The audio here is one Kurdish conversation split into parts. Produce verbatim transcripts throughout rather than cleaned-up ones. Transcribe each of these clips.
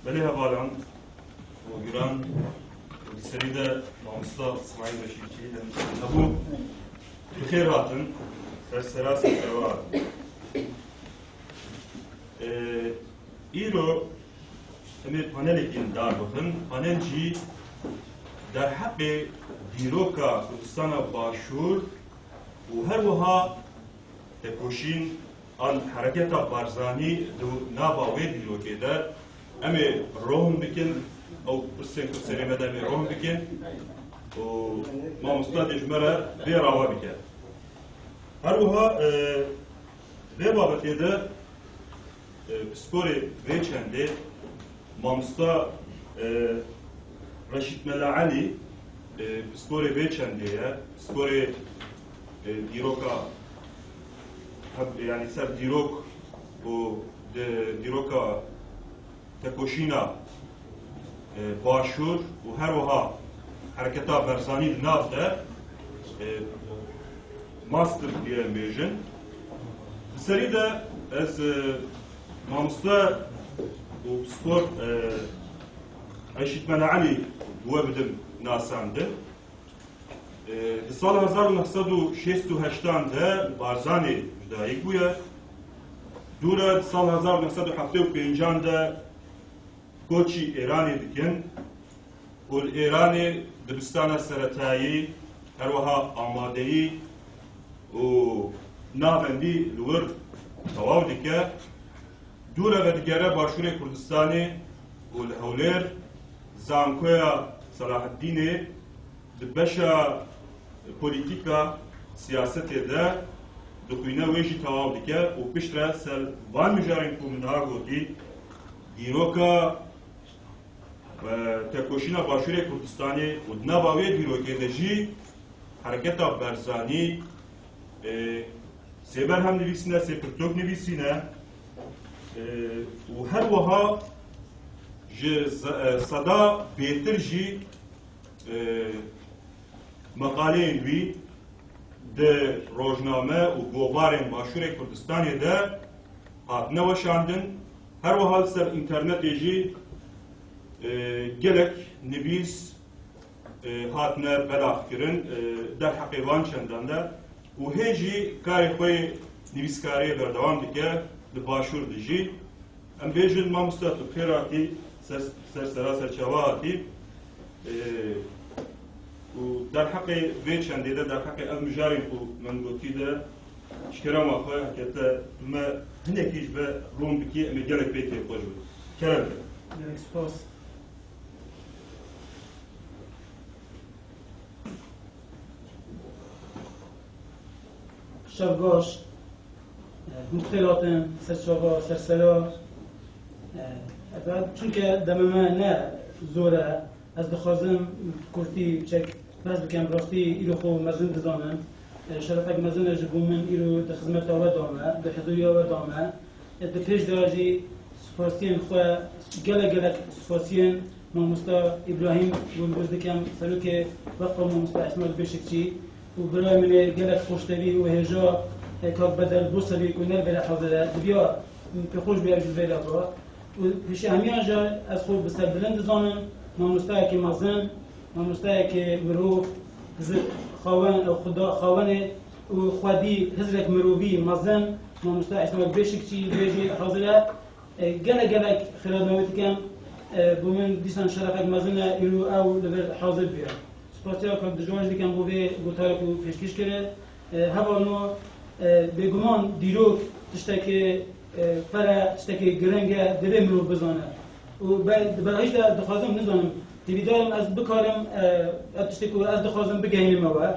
Belê hevalan û giran û di serî de mamosta Smaîl Reşîdçî de hebû. Bi xêr hatin, ser sera serçava hatin. Ee, îro em ê panelekî dar bixin. Panel jî derheqê dîroka Kurdistana Başûr û her wiha tekoşîn an hereketa Barzanî di nava wê dîrokê de em ê rohn bikin, ew pirsên ku serê me de em ê rohn bikin û mamosta dê ji me re vê rawa bike. Her wiha, e, vê babetê de, e, pisporê vê çendê mamosta, e, Reşîd Mela Elî, e, pisporê vê çendê ye, pisporê, e, dîroka, heb-, yanî ser dîrok û di dîroka tekoşîna, e, Başûr û her wiha hereketa Barzanî di nav de, e, master diye em bêjin. Di serî de ez, e, mamoste û pispor, e, Reşîd Mela Elî bi we bidim nasandin. E, di sala hezar û neh sed û şêst û heştan de li Barzanê ji dayik bûye. Dû re di sala hezar û neh sed û heftê û pêncan de koçî Êranê dikin û li Êranê dibistana seretayî, her wiha amadeyî û navendî li wir tewaw dike. Dû re vedigere Başûrê Kurdistanê û li Hewlêr Zankoya Selaheddînê di beşa polîtîka siyasetê de dixwîne, wê jî tewaw dike û piştre ser van mijarên ku min niha gotî, dîroka, e, tekoşîna Başûrê Kurdistanê û di nava wê dîrokê de jî hereketa Barzanî, e, sê berhem nivîsîne, sê pirtûk nivîsîne, e, û her wiha ji ze-, e, seda bêtir jî, e, meqaleyên wî di rojname û govarên Başûrê Kurdistanê de hatine weşandin. Her wiha li ser înternetê jî, e, gelek nivîs, e, hatine belav kirin, e, derheqê van çendan de û hê jî karê xwe yê nivîskariyê berdewam dike, li Başûr dijî. Em bêjin, mamoste, tu bi xêr hatî, ser, ser sera serçava hatî. Ê, û derheqê vê çendê de, derheqê ev mijarên ku min gotî de, ji kerema xwe, heke te tu me hinekî ji ve rûn bikî, em ê gelek pê kêfxweş bin. Kerem ke. Gelek spas. Şev baş, e, hûn bi xêr hatin, ser çava, ser sera. E, ev, çunke demê me ne zor e, ez dixwazim bi kurtî çek behs bikim, rastî îro xwe mezin dizanim. E, şerefek mezin e ji bo min îro di xizmeta we de me, di hizûriya we de me. Di pêş de jî spasiyên xwe, gelek gelek spasiyên mamosta Îbrahîm Gulbuz dikim, serokê Weqfa Mamosta Îsmaîl Beşikçî û birayê min ê gelek xoştevî û hêja, e, kak Bedel Boselî ku ne li vêre hazir e, diviya pêxweş bû ev ji vêre ba. Û pêşî hemiyan jî ez xwe bi serbilind dizanim, mamostayekî mezin, mamostayekî mirov, hizir xawen, e, xuda xawenê û xwedî hizrek mirovî mezin, mamosta Îsmaîl Beşikçî, wê jî hazir e. E, gelek gelek xêrhatina wê dikim. E, bo min dîsan şerefek mezin e, îro ew li vir hazir bûye. Spasiya kak Dijwar jî dikim bo vê gotarê ku pêşkêş kiriye. E, hevalno, e, bêguman dîrok tiştekê, e, fere, tiştekê giring e, divê mirov bizane. Û be-, di berhîş de dixwazim, nizanim, hêvîdar im ez bikarim, e, ev tiştê ku ez dixwazim bigehînim ew e.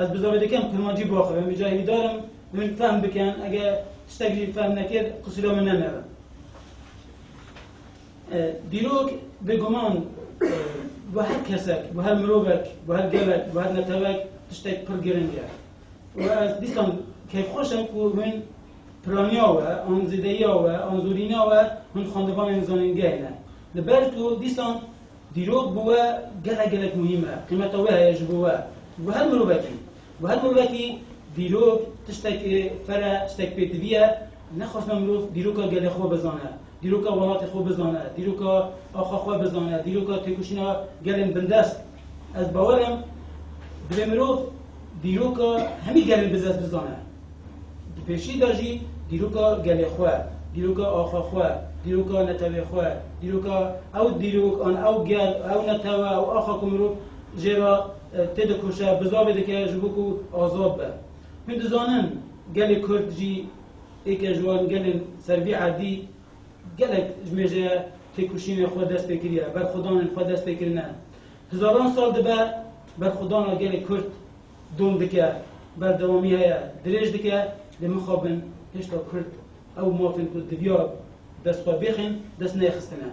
Ez bi zarê dikim kurmancî biaxivim, îca hêvîdar im hûn fehm bikin, eger tiştek jî fehm nekir, qisûra min nenerin. E, dîrok, bêguman, e, bo her kesek, bo her mirovek, bo her gelek, bo her netewek tiştek pir giring e. Û ez dîsan keyfxweş im ku hûn piraniya we, an zêdeyiya we, an zorîna we, hûn xwendevanên zanîngehê ne. Li ber ku dîsan dîrok bo we gelek gelek muhîm e. Qîmeta wê heye ji bo we. Bo her mirovekî. Bo her mirovekî dîrok tiştekê fere, tiştek pêtivî ye. Nexwastin mirov dîroka gelê xwe bizane. Dîroka welatê xwe bizane, dîroka axa xwe bizane, dîroka têkoşîna gelên bindest. Ez bawer im, divê mirov dîroka hemî gelên bindest bizane. Di pêşî de jî dîroka gelê xwe, dîroka axa xwe, dîroka netewê xwe, dîroka ew dîrok an ew gel, ew netewe, ew axa ku mirov jê re, e, têdikoşe, bizavê dike ji bo ku azad be. Hûn dizanin gelê Kurd jî êke ji wan gelên ser vî erdî gelek ji mêjeye têkoşînê xwe dest pê kiriye, berxwedanên xwe dest pê kirine. Hezaran sal dibe berxwedana gelê Kurd dom dike, berdewamî heye, dirêj dike, lê mixabin hêşta Kurd ew mafên ku diviya dest xwe bêxin, dest neyê xistine.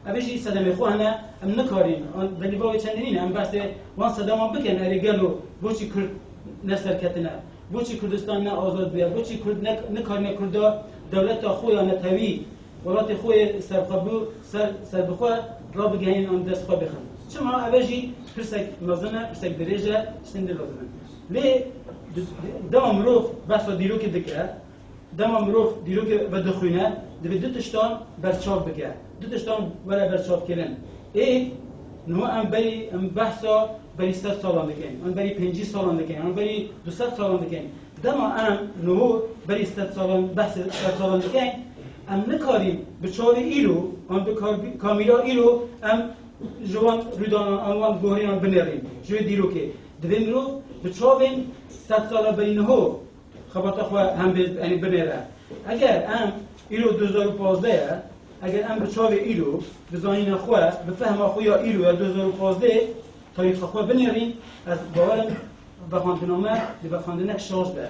Ev jî sedemê xwe hene, em nikarîn, an belî bavê çendî nîne, em behsê wan sedeman bikin, erê gelo boçî Kurd ne serketine, boçî Kurdistan ne azad bûye, boçî Kurd ne, nikarine Kurda dewleta xwe ya netewî, welatê xwe yê serxwebû, ser, serbixwe rabigihînin an dest xwe bixin. Çima? Ev jî pirsek mezin e, pirsek dirêj e, tiştên dî lazim in. Lê di, dema mirov behsa dîrokê dike, dema mirov dîrokê vedixwîne, divê du tiştan berçav bike. Du tiştan were berçavkirin. Êk, niha em berî, em behsa berî sed salan dikin, em berî pêncî salan dikin, em berî du sed salan dikin. Dema em niha berî sed salan, behsê sed salan dikin, em nikarîn bi çavê îro, an bi kar-, kamîra îro em ji wan rûdanan, an wan guherînan binêrîn. Ji wê dîrokê divê mirov bi çavên sed sala berî niha xebata xwe hem bê, yanî binêre. Eger em îro du hezar û pazdeh ye, eger em bi çavê îro, bi zanîna xwe, bi fehma xwe ya îro ya du hezar û pazdeh tarîxa xwe binêrîn, ez bawer im vexwendina me di vexwendinek şaş be.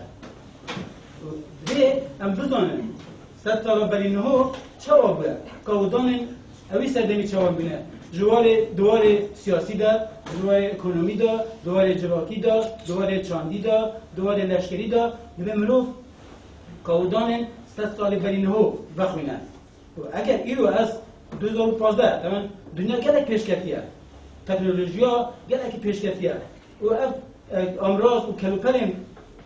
Divê em bizanin, sed sala berî niha çawa bûye? Kawdanên ewî serdemî çawa bûne? Ji warê, di warê siyasî de, di warê ekonomî de, di warê civakî de, di warê çandî de, di warê leşkerî de, divê mirov kawdanên sed salê berî niha vexwîne. Û eger îro ez du hezar û pazdeh, temam, dinya gelek pêşketiye. Teknolojiya gelekî pêşketiye. Û ev, e, amraz û kelûpelên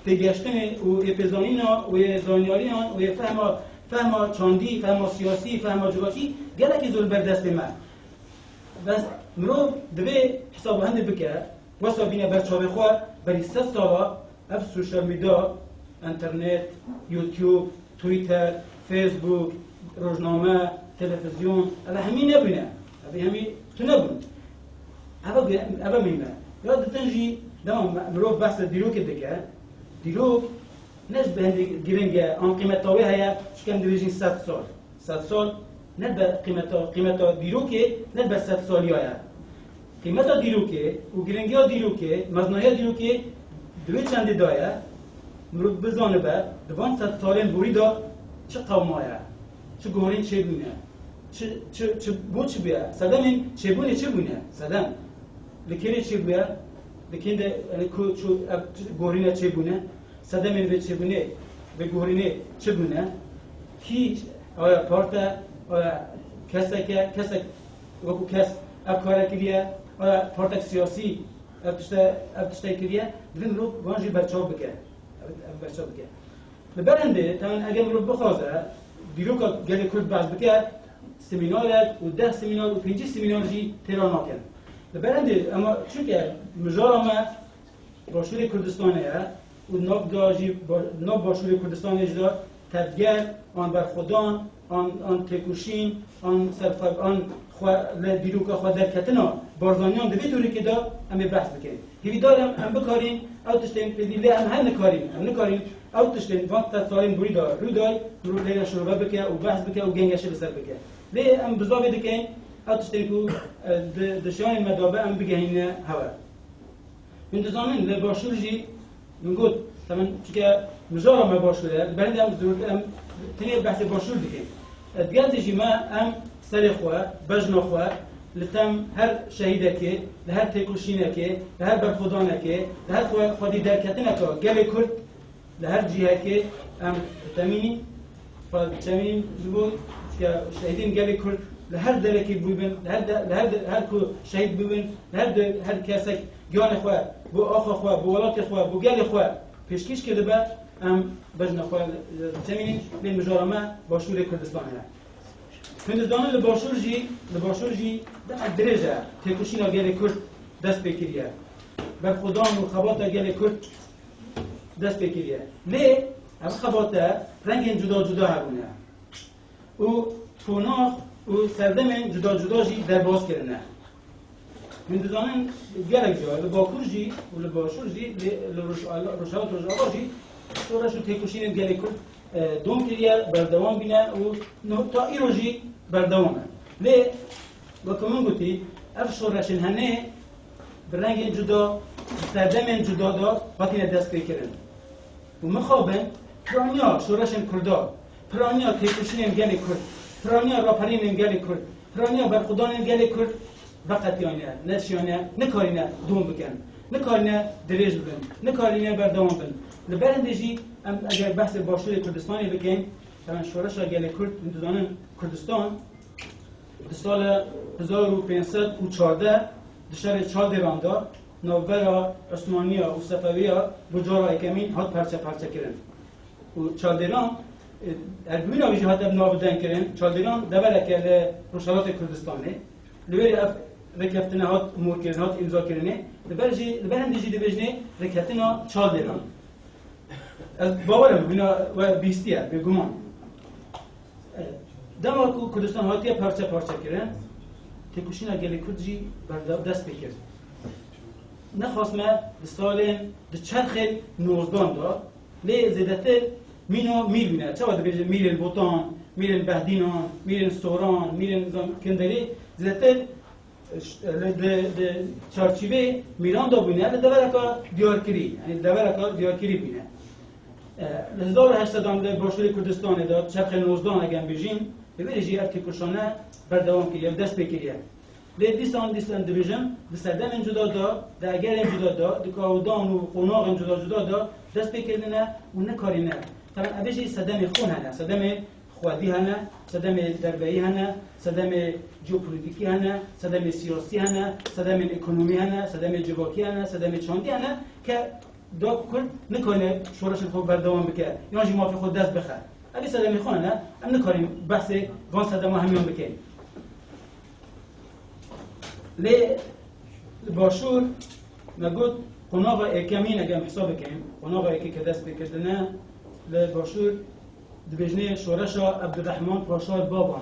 têgihiştinê û yê pêzanîna û yê zanyariyan û yê fehma, fehma çandî, fehma siyasî, fehma civakî gelekî zor ber destê me. Bes mirov divê hesaba hindê bike, wesa bîne ber çavê xwe, berî sed sala ev sosyal medya, înternet, YouTube, Twitter, Facebook, rojname, televîzyon, ev hemî nebûne. Ev hemî tune bûn. Ev, ev mîne. Ya ditin jî, dema mirov behsa dîrokê dike, dîrok ne ji hindê giring e, an qîmeta wê heye, çike em dibêjin sed sal. Sed sal ne be qîmeta, qîmeta dîrokê ne be sed saliya ye. Qîmeta dîrokê û giringiya dîrokê, meznahiya dîrokê di wê çendê de ye. Mirov bizanibe, di van sed salên borî de çi qewma ye, çi guherîn çêbûne, çi, çi, çi, bo çi bûye, sedemên çêbûnê çi bûne, sedem. Li kê rê çêbûye, li kê de, yanî ku çû ev guherîne çêbûne, sedemên vê çêbûnê, vê guherînê çi bûne? Kî, aya parti, aya kesek e, kesek wekû kes ev kare kiriye, aya partek siyasî ev tişte, ev tişte kiriye, divê mirov van jî berçav bike. Ev, ev berçav bike. Li ber hindê, temam, eger mirov bixwaze dîroka gelê Kurd behs bike, semînarek û deh semînar û pêncî semînar jî têra nakin. Li ber hindê, ema çunke mijara me Başûrê Kurdistanê ye û nav da jî ba-, nav Başûrê Kurdistanê jî de tevger, an berxwedan, an, an têkoşîn, an serxwe-, an xwe li dîroka xwe derketina Barzaniyan di vê dorikê de em ê behs bikin. Hêvîdar im em bikarîn ew tiştên pêdî lê em her nikarîn, em nikarîn ew tiştên van sed salên borî de rû day, mirov lê re şirove bike û behs bike û gengeşê li ser bike. Lê em bizavê dikin ew tiştên ku, e, di, di şiyanên me de be em bigehîne hewe. Hûn dizanin li Başûr jî min got, temam, çunke mijara me Başûr e, li ber hindê em zor, em tenê behsê Başûr dikin. E, digel jî me em serê xwe, bejna xwe, li tem her şehîdekê, li her têkoşînekê, li her berxwedanekê, li her xwe, xwedî derketineka gelê Kurd, li her cihekê em temînî, xwe diçemînîn ji bo, çunke şehîdên gelê Kurd li her derekê bûbin, li her de, li her de, her ku şehîd bûbin, li her de, her kesek giyanê xwe bo axa xwe, bo welatê xwe, bo gelê xwe pêşkêş kiribe, em bejna xwe, e, diçemînîn, lê mijara me Başûrê Kurdistanê ye. Hûn dizanin li Başûr jî, li Başûr jî demek dirêj e têkoşîna gelê Kurd dest pê kiriye. Berxwedan û xebata gelê Kurd dest pê kiriye. Lê ev xebate rengên cuda cuda hebûne û qonax û serdemên cuda cuda jî derbas kirine. Hûn dizanin gelek cara li Bakur jî û li Başûr jî, lê li Roj-, Rojhilat Rojava jî şoreş û têkoşînên gelê Kurd, e, dom kiriye, berdewam bîne û niha ta îro jî berdewam e. Lê weke min gotî, ev şoreşên hene bi rengên cuda, bi serdemên cuda de hatine destpêkirin. Û mixabin piraniya şoreşên Kurda, piraniya têkoşînên gelê Kurd, piraniya raperînên gelê Kurd, piraniya berxwedanên gelê Kurd veqetiyane, neşiyane, nikarîne dom bikin, nikarîne dirêj bibin, nikarîne berdewam bin. Li ber hindê jî em eger behsê Başûrê Kurdistanê bikin, em şoreşa gelê Kurd, hûn dizanin Kurdistan, Di sala hezar û pênc sed û çardeh di şerê Çaldêran de navbera Osmaniya û Sefewiya bo cara yekemîn hat parçe parçe kirin. Û Çaldêran, e, erbûyîna wî jî hate bi nav deng kirin. Çaldêran devereke li Rojhelatê Kurdistanê. Li wê ev rêkeftina hat morkirin, hat îmza kirinê. Li ber jî, li ber hindê jî dibêjinê rêkeftina Çaldêran. Ez bawer im, hûna we bihîstiye, bêguman. E, dema ku Kurdistan hatiye parçe parçe kirin, têkoşîna gelê Kurd jî berda-, dest pê kir. Nexasme di salên, di çerxên nozdan de, lê zêdetir mîna mîr bûne. Çawa dibêje mîrên Botan, mîrên Behdînan, mîrên Soran, mîrên zam-, Kinderê, zêdetir Di, di çarçîvê mîran de bûne, li devereka diyarkirî, yanî li devereka diyarkirî bûne. E, li hezar û heşt sedan li Başûrê Kurdistanê de çerxê nozdan eger bêjîn, li vê jî ev têkoşane berdewam kiriye, dest pê kiriye. Lê dîsan, dîsan dibêjim, di serdemên cuda de, di egerên cuda de, di kawidan û qonaxên cuda cuda de dest pê kirine û nikarîne. Taban ev jî sedemê xwe hene, sedemê xwedî hene, sedemê derbeyî hene, sedemê jeopolîtîkî hene, sedemê siyasî hene, sedemên ekonomî hene, sedemê civakî hene, sedemê çandî hene ke da Kurd nikane şoreşên xwe berdewam bike, yan jî mafê xwe dest bixe. Ev sedemê xwe hene, em nikarin behsê van sedema hemiyan bikin. Lê li Başûr me got, qonaxa êkemîn eger em hesab bikin, qonaxa êkê ke dest pê kirine li Başûr dibêjinê şoreşa Ebdurrehman Paşa Baban.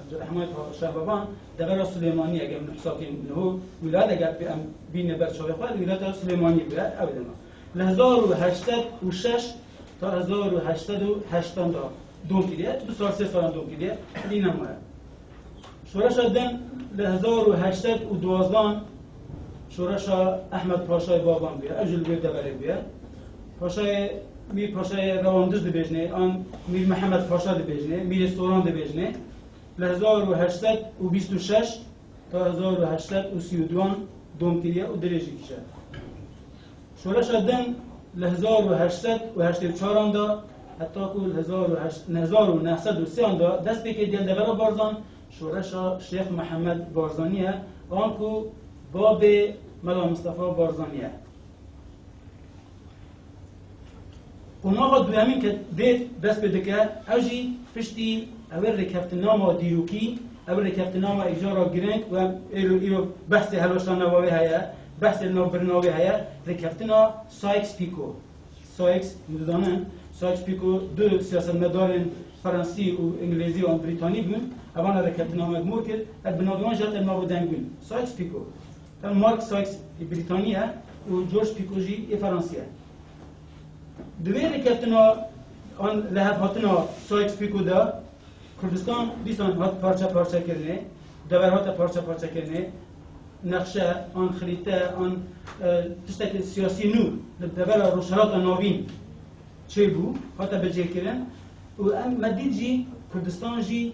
Ebdurrehman Paşa Baban devera Silêmaniyê, eger em hesab bikin, niho wîlayet eger em bîne ber çavê xwe, wîlayeta Silêmaniyê bûye, ew dema. Li hezar û heşt sed û şeş ta hezar û heşt sed û heştan de dom kiriye, du sal, sê salan dom kiriye, dî nemaye. Şoreşa din li hezar û heşt sed û duwazdan şoreşa Ehmed Paşayê Baban bûye, ew jî li wê deverê bûye. Paşayê, Mîr Paşayê Rewandiz dibêjinê, an Mîr Mihemed Paşa dibêjinê, Mîrê Soran dibêjinê. Li hezar û heşt sed û bîst û şeş ta hezar û heşt sed û sî û duan dom kiriye û dirêjî kişe. Şoreşa din li hezar û heşt sed û heştê û çaran de heta ku li hezar û heşt, hezar û neh sed û sêyan de dest pê kir, diye li devera Barzan, şoreşa Şêx Mihemed Barzanî ye, an ku babê Mela Mistefa Barzanî ye. Qonaxa duyemîn ke dê dest pê dike, ew jî piştî ew ê rêkeftinama dîrokî, ew ê rêkeftinama îcara girêng û em êro, îro behsê helwesta nava wê heye, behsê navbirina wê heye, rêkeftina Sykes-Picot. Sykes, hûn dizanin, Sykes-Picot du siyasetmedarên Fransî û Îngilîzî an Brîtanî bûn, evana rêkeftina me mor kir, ev bi navê wan jî hate nava deng bûn. Sykes-Picot. Ev Mark Sykes ê Brîtanî ye û George Picot jî ê Fransî ye. Di vê rêkeftina an lihevhatina Sykes-Picot de Kurdistan dîsan hat parçe parçe kirinê, dever hate parçe parçe kirinê, nexşe an xirîte an, e, tiştekî siyasî nû li devera Rojhilata Navîn çêbû, hate bicihkirin û em, me dît jî Kurdistan jî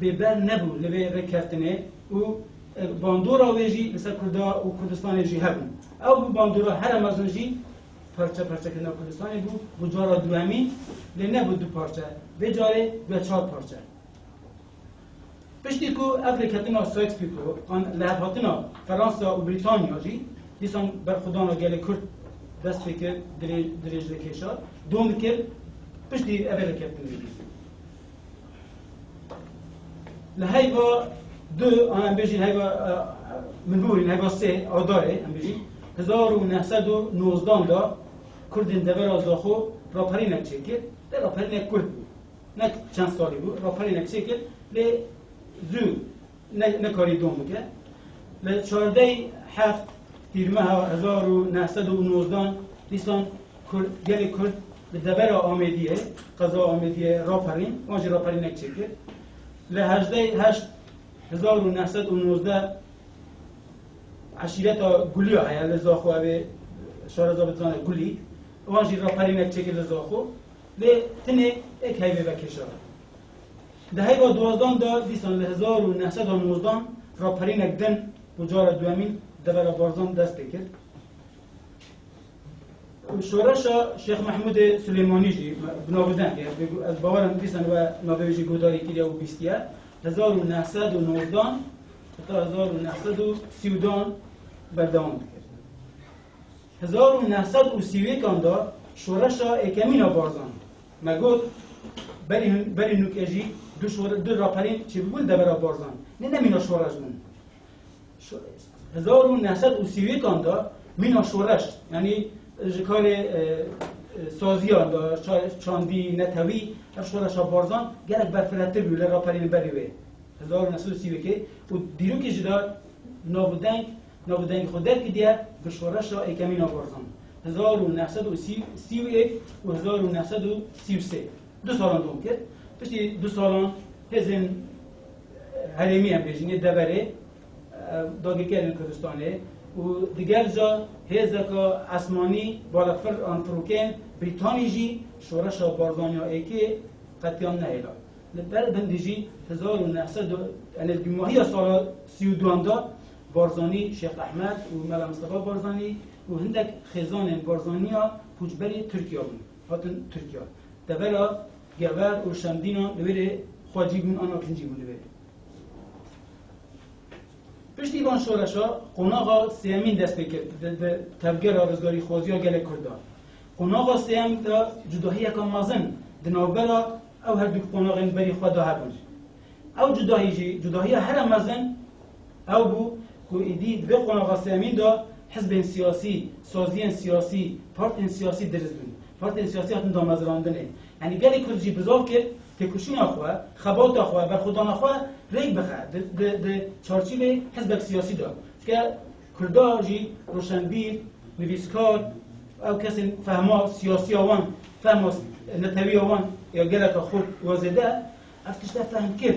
bêber nebû li vê rêkeftinê û, e, bandora wê jî li ser Kurda û Kurdistanê jî hebû. Ew bû bandora here mezin jî parçe parçekirina Kurdistanê bû, bû cara duyemîn, lê nebû du parçe. Vê carê bûye çar parçe. Piştî ku ev rêkeftina Sykes-Picot an lihevhatina Fransa û Brîtanya jî dîsan berxwedana gelê Kurd dest pê kir, dirê-, dirêj vekêşa, dom kir, piştî ev rêkeftinê jî. Li heyva du, an em bêjin heyva, e, min bibûrîn, heyva sê Adarê, em bêjin, hezar û neh sed û nozdan de Kurdên devera Zaxo raperînek çêkir. Te raperînek kurt bû. Ne çend salî bû, raperînek çêkir, lê zû ne, nekarî dom bike. Li çardeh heft Tîrmeha hezar û neh sed û nozdan dîsan Kurd, gelê Kurd li devera Amêdiyê, qeza Amêdiyê raperîn, wan jî raperînek çêkir. Li hejdeh heşt hezar û neh sed û nozdeh eşîreta Guliya heye li Zaxo, ev ê şareza bidizane Gulî. Wan jî raperînek çêkir li Zaxo. Lê tinê êk heyvê vekêşa. Di heyva duwazdan de dîsan li hezar û neh sed û nozdan raperînek din bo cara duwemîn devera Barzan dest pê kir. Şoreşa Şêx Mehmûdê Silêmanî jî bi navûdeng e. Ez bawer im dîsan we navê wî jî guhdarî kiriye û bîstiye. Hezar û neh sed û nozdan heta hezar û neh sed û sî û duan berdewam dikir. Hezar û neh sed û sî û yekan de şoreşa êkemîn a Barzan. Me got, berî, berî nûke jî du şore-, du raperên çêbûbûn devera Barzan. Nê ne mîna şoreş bûn. Şo-, hezar û neh sed û sî û yekan de mîna şoreş, yanî ji karê, e, e, saziyan de, ça-, çandî, netewî, ev şoreşa Barzan gelek berfirehtir bû li raperên berî wê. Hezar û neh sed û sî û yekê û dîrokê jî de navûdeng, navûdengê xwe derketiye bi şoreşa êkemîn a Barzan. Hezar û neh sed û sî û yek û hezar û neh sed û sî û sê. Du salan dom kir. Piştî du salan hêzên herêmî, em bêjin, yê deverê, e, dagirkerên Kurdistanê û digel ca hêzeka esmanî, balefir an firokeyên Brîtanî jî şoreşa Barzaniya êkê qetiyan nehêla. Li ber hindê jî hezar û neh sed û, yanî dûmahiya sala sî û duan de Barzanî, Şêx Ehmed û Mela Mistefa Barzanî û hindek xêzanên Barzaniya koçberî Tirkiya bûn. Hatin Tirkiya. Devera Gever û Şemdînan li wêrê xwecî bûn, an aqincî bûn li wêrê. Piştî van şoreşa qonaxa sêyemîn dest pê kir di, di tevgera rizgarîxwaziya gelê Kurd de. Qonaxa sêyem de cudahiyeke mezin di navbera ew her du qonaxên berî xwe de hebûn. Ew cudahî jî, cudahiya here mezin ew bû ku êdî di vê qonaxa sêyemîn de hizbên siyasî, saziyên siyasî, partên siyasî dirist bûn. Partên siyasî hatin damezrandinê. Yanî gelê Kurd jî bizav kir têkoşîna xwe, xebata xwe, berxwedana xwe rêk bixe di, di, di çarçîvê hizbek siyasî de. Çike Kurda jî roşenbîr, nivîskar, ew kesên fehma siyasiya wan, fehma netewiya wan ya geleka xurt û zêde, ev tişte fehm kir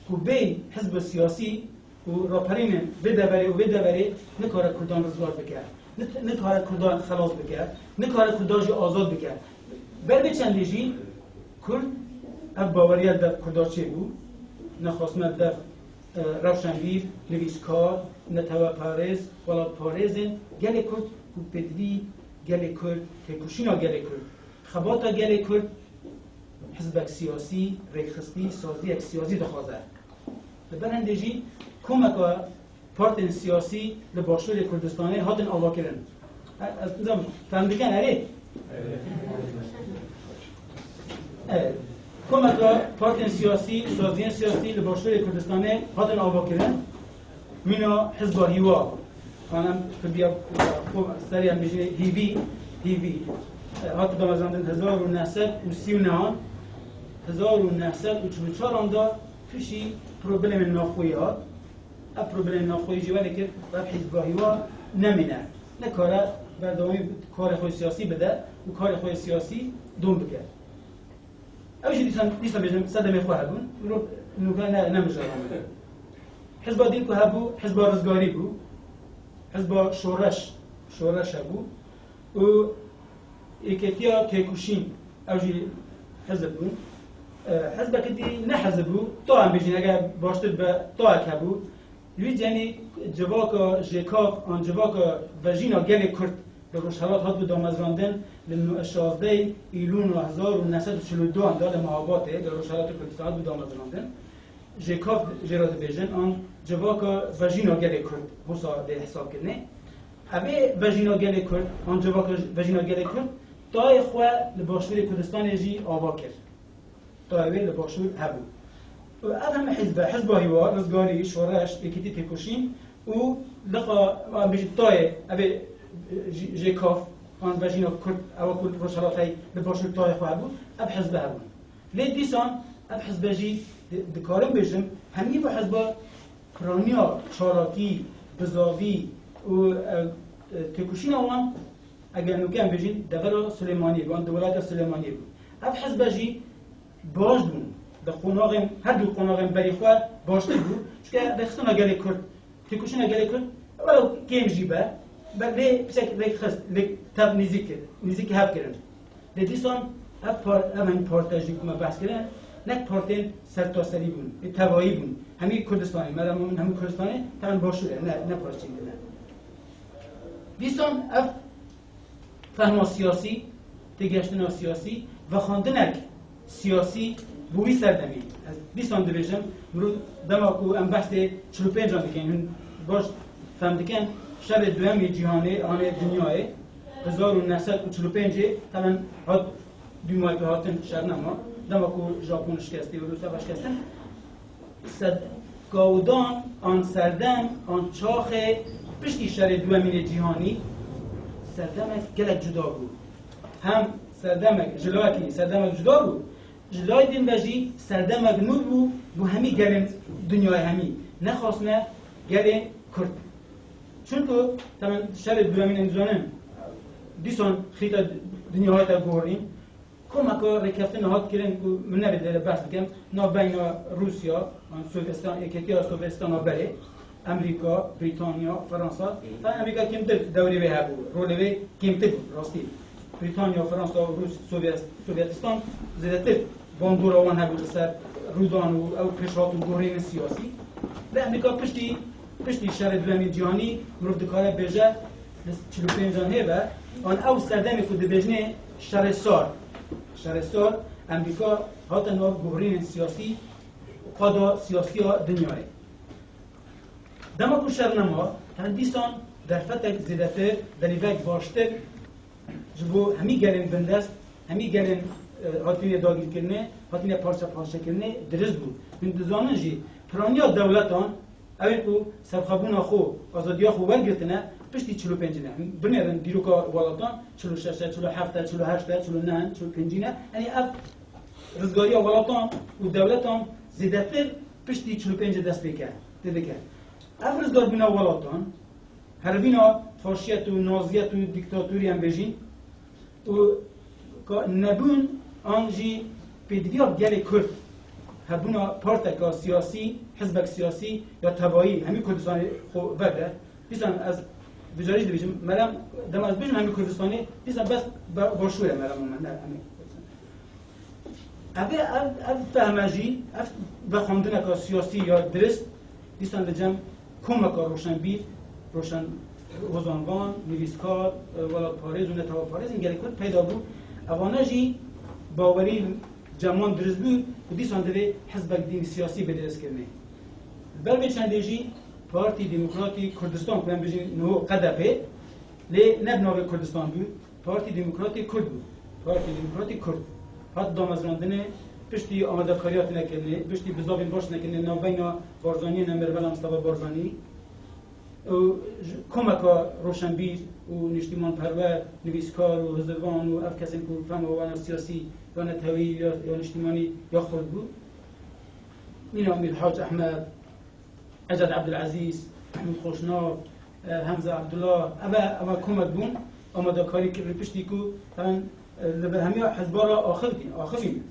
ku bê hizbe siyasî û raperînên vê deverê û vê deverê nikare Kurdan rizgar bike, nik-, nikare Kurdan xelas bike, nikare Kurdan jî azad bike. Ber vê çendê jî Kurd ev baweriya li dev Kurda çêbû, nexasme li dev, e, rewşenbîr, nivîskar, neteweparêz, welatparêzên gelê Kurd ku pêdivî gelê Kurd, têkoşîna gelê Kurd, xebata gelê Kurd, hizbek siyasî, rêkxistî, saziyek siyasî dixwaze. Li ber hindê jî komeka partên siyasî li Başûrê Kurdistanê hatin avakirin. E, ez nizam, fehm dikin, erê? Evet. Komeka partên siyasî, saziyên siyasî li Başûrê Kurdistanê hatin avakirin. Mîna Hizba Hîwa. Kanem Kurdiya xwe seriyan bijî Hîvî, Hîvî. E, hat damezrandin hezar û neh sed û sî û nehan, hezar û neh sed û çil û çaran da pişî problemên navxweyî hat. Ev problemên navxweyî jî welê kir, ev Hizba Hîwa nemîne. Nikare berdewamî karê xwe siyasî bide û karê xwe siyasî dom bike. Ew jî dîsan, dîsan bêjin sedemê xwe hebûn. Mirov nûke ne, ne mijarane. Hizba din ku hebû, hizba rizgarî bû. Hizba şoreş, şoreş hebû. Û yeketiya têkoşîn, ew jî hizb bûn. E, hizbeke dî ne hizb bû, ta em bêjin, eger baştir be, tayek hebû. Li wî cemî civaka jêkav an civaka vejîna gelê Kurd li Rojhelat hatibû damezrandin, li şazdeh Îlûna hezar û neh sed û çil û duan de li Mehabatê, li Rojhelata Kurdistan hatibû damezrandin. Jêkav jê re dibêjin, an civaka vejîna gelê Kurd, wisa dê hesabkirinê. Evê vejîna gelê Kurd, an civaka vejîna gelê Kurd, tayê xwe li Başûrê Kurdistanê jî ava kir. Tayê wê li Başûr hebû. Ev heme hizbe, Hizba Hîwa, Rizgarî, Şoreş, Yekîtî Têkoşîn û liqa, an bêjî tayê, ev ê, e, jî, jê kaf, an vejîna Kurd, ewa ku Rojhelatê li Başûr tayê xwe hebû, ev hizbe hebûn. Lê dîsan ev hizbe jî di-, dikarim bêjim, hemî bu hizba piraniya çalakî, bizavî û, e, e, têkoşîna wan, eger nûke em bêjin, devera Silêmaniyê bû, an di welata Silêmaniyê bû. Ev hizbe jî baş bûn. Di qonaxên, her du qonaxên berî xwe baştir bû. Çunke rêxistina gelê Kurd, têkoşîna gelê Kurd, welew kêm jî be, be lê piçek rêk xist, lê tev nêzîk kir, nêzîk hev kirin. Lê dîsan ev par-, ev hemî partê jî ku me behs kirin, nek partên sertaserî bûn, ê tevayî bûn. Hemî Kurdistanê, me re min hemî Kurdistanê, temen Başûr e, ne, ne parçeyên din e. Dîsan ev fehma siyasî, têgihiştina siyasî, vexandinek siyasî bi wî serdemê. Ez dîsan dibêjim, mirov dema ku em behsê çil û pêncan dikin, hûn baş fehm dikin, şerê duyemê cîhanê, anê dinyayê, hezar û neh sed û çil û pêncê, temen hat duymayê hatin şer nema, dema ku Japon şikestî û Rûsya veşikestin, Sed-, gawdan an serdem an çaxê piştî şerê duyemînê cîhanî serdemek gelek cuda bû. Hem serdemek, ji layekî serdemek cuda bû, ji layê din ve jî serdemek nû bû, bû hemî gelên dinyayê hemî. Nexasne gelê Kurd. Çunku, temen şerê duyemîn em dizanin, dîsan xîta dinya hate guherîn, Komeka rêkeftinê hat kirin ku min nebê lê behs dikim, navbeyna Rûsya, an Sovyetstan, Yeketiya Sovyetstan a berê, Amerîka, Brîtanya, Fransa, ta Amerîka kêmtir dewrê wê hebû, rolê wê kêmtir bû, rastî. Brîtanya, Fransa, Rûs, Sovyet, Sovyetistan zêdetir bandora wan hebû li ser rûdan û ew pêşhat û guherînên siyasî. Lê Amerîka piştî, piştî şerê duyemî cîhanî mirov dikare bêje, li çil û pêncan hê ve, an ew serdemê ku dibêjinê şerê sar. Şerê sar, Amerîka hate nav guherînên siyasî, qada siyasiya dinyayê. Dema ku şer nema, hend dîsan derfetek zêdetir, berîvek baştir, ji bo hemî gelên bindest, hemî gelên, e, hatine dagirkirinê, hatine parçe parçekirinê dirist bû. Hûn dizanin jî, piraniya dewletan, ew ê ku serxwebûna xwe, azadiya xwe wergirtine, piştî çil û pênc ne. Hûn binêrin dîroka welatan, çil û şeş e, çil û heft e, çil û heşt e, çil û neh, çil û pêncî ne. Yanî ev rizgariya welatan û dewletan zêdetir piştî çil û pêncê dest pê ke, tê dike. Ev rizgarbûna welatan, herivîna faşiyet û naziyet û dîktatorî em bêjîn, û ka nebûn an jî pêdiviya gelê Kurd, hebûna parteka siyasî, hizbek siyasî ya tevayî hemî Kurdistanê xwe verde. Dîsan ez bi carî jî dibêjim, merem, dema ez bêjim hemî Kurdistanê, dîsan bes ba-, Başûr e merema me, ne hemî Kurdistanê. Ev, ev, ev fehme jî, ev vexwendineka siyasî ya dirist, dîsan li cem komeka roşenbîr, roşen, hozanvan, nivîskar, e, welatparêz û neteweparêzên gelê Kurd peyda bû. Evane jî bawerî cem wan dirist bû ku dîsan divê hizbek din siyasî bê diristkirinê. Li ber vê çendê jî Partî Demokratî Kurdistan, ku em bijîn niho Q D P, lê ne bi navê Kurdistan bû, Partî Demokratê Kurd bû. Partî Demokratê Kurd. Hat damezrandinê, piştî amadekariya tune kirinê, piştî bizavên baş tune kirinê navbeyna Barzaniyê, Nemirvela Mistefa Barzanî û ji komeka roşenbîr û niştîmanperwer, nivîskar û hizirvan û ev kesên ku fehma wan a siyasî ya netewî ya, ya niştîmanî ya xurt bû. Mîna Mîr Hac Ehmed, Ecad Ebdulezîz, Mehmûd Xoşnav, e, Hemze Ebdullah, eve, eve komek bûn, amadekarî kirin piştî ku, em, e, li ber hemiya hizba re axivîn, axivîn.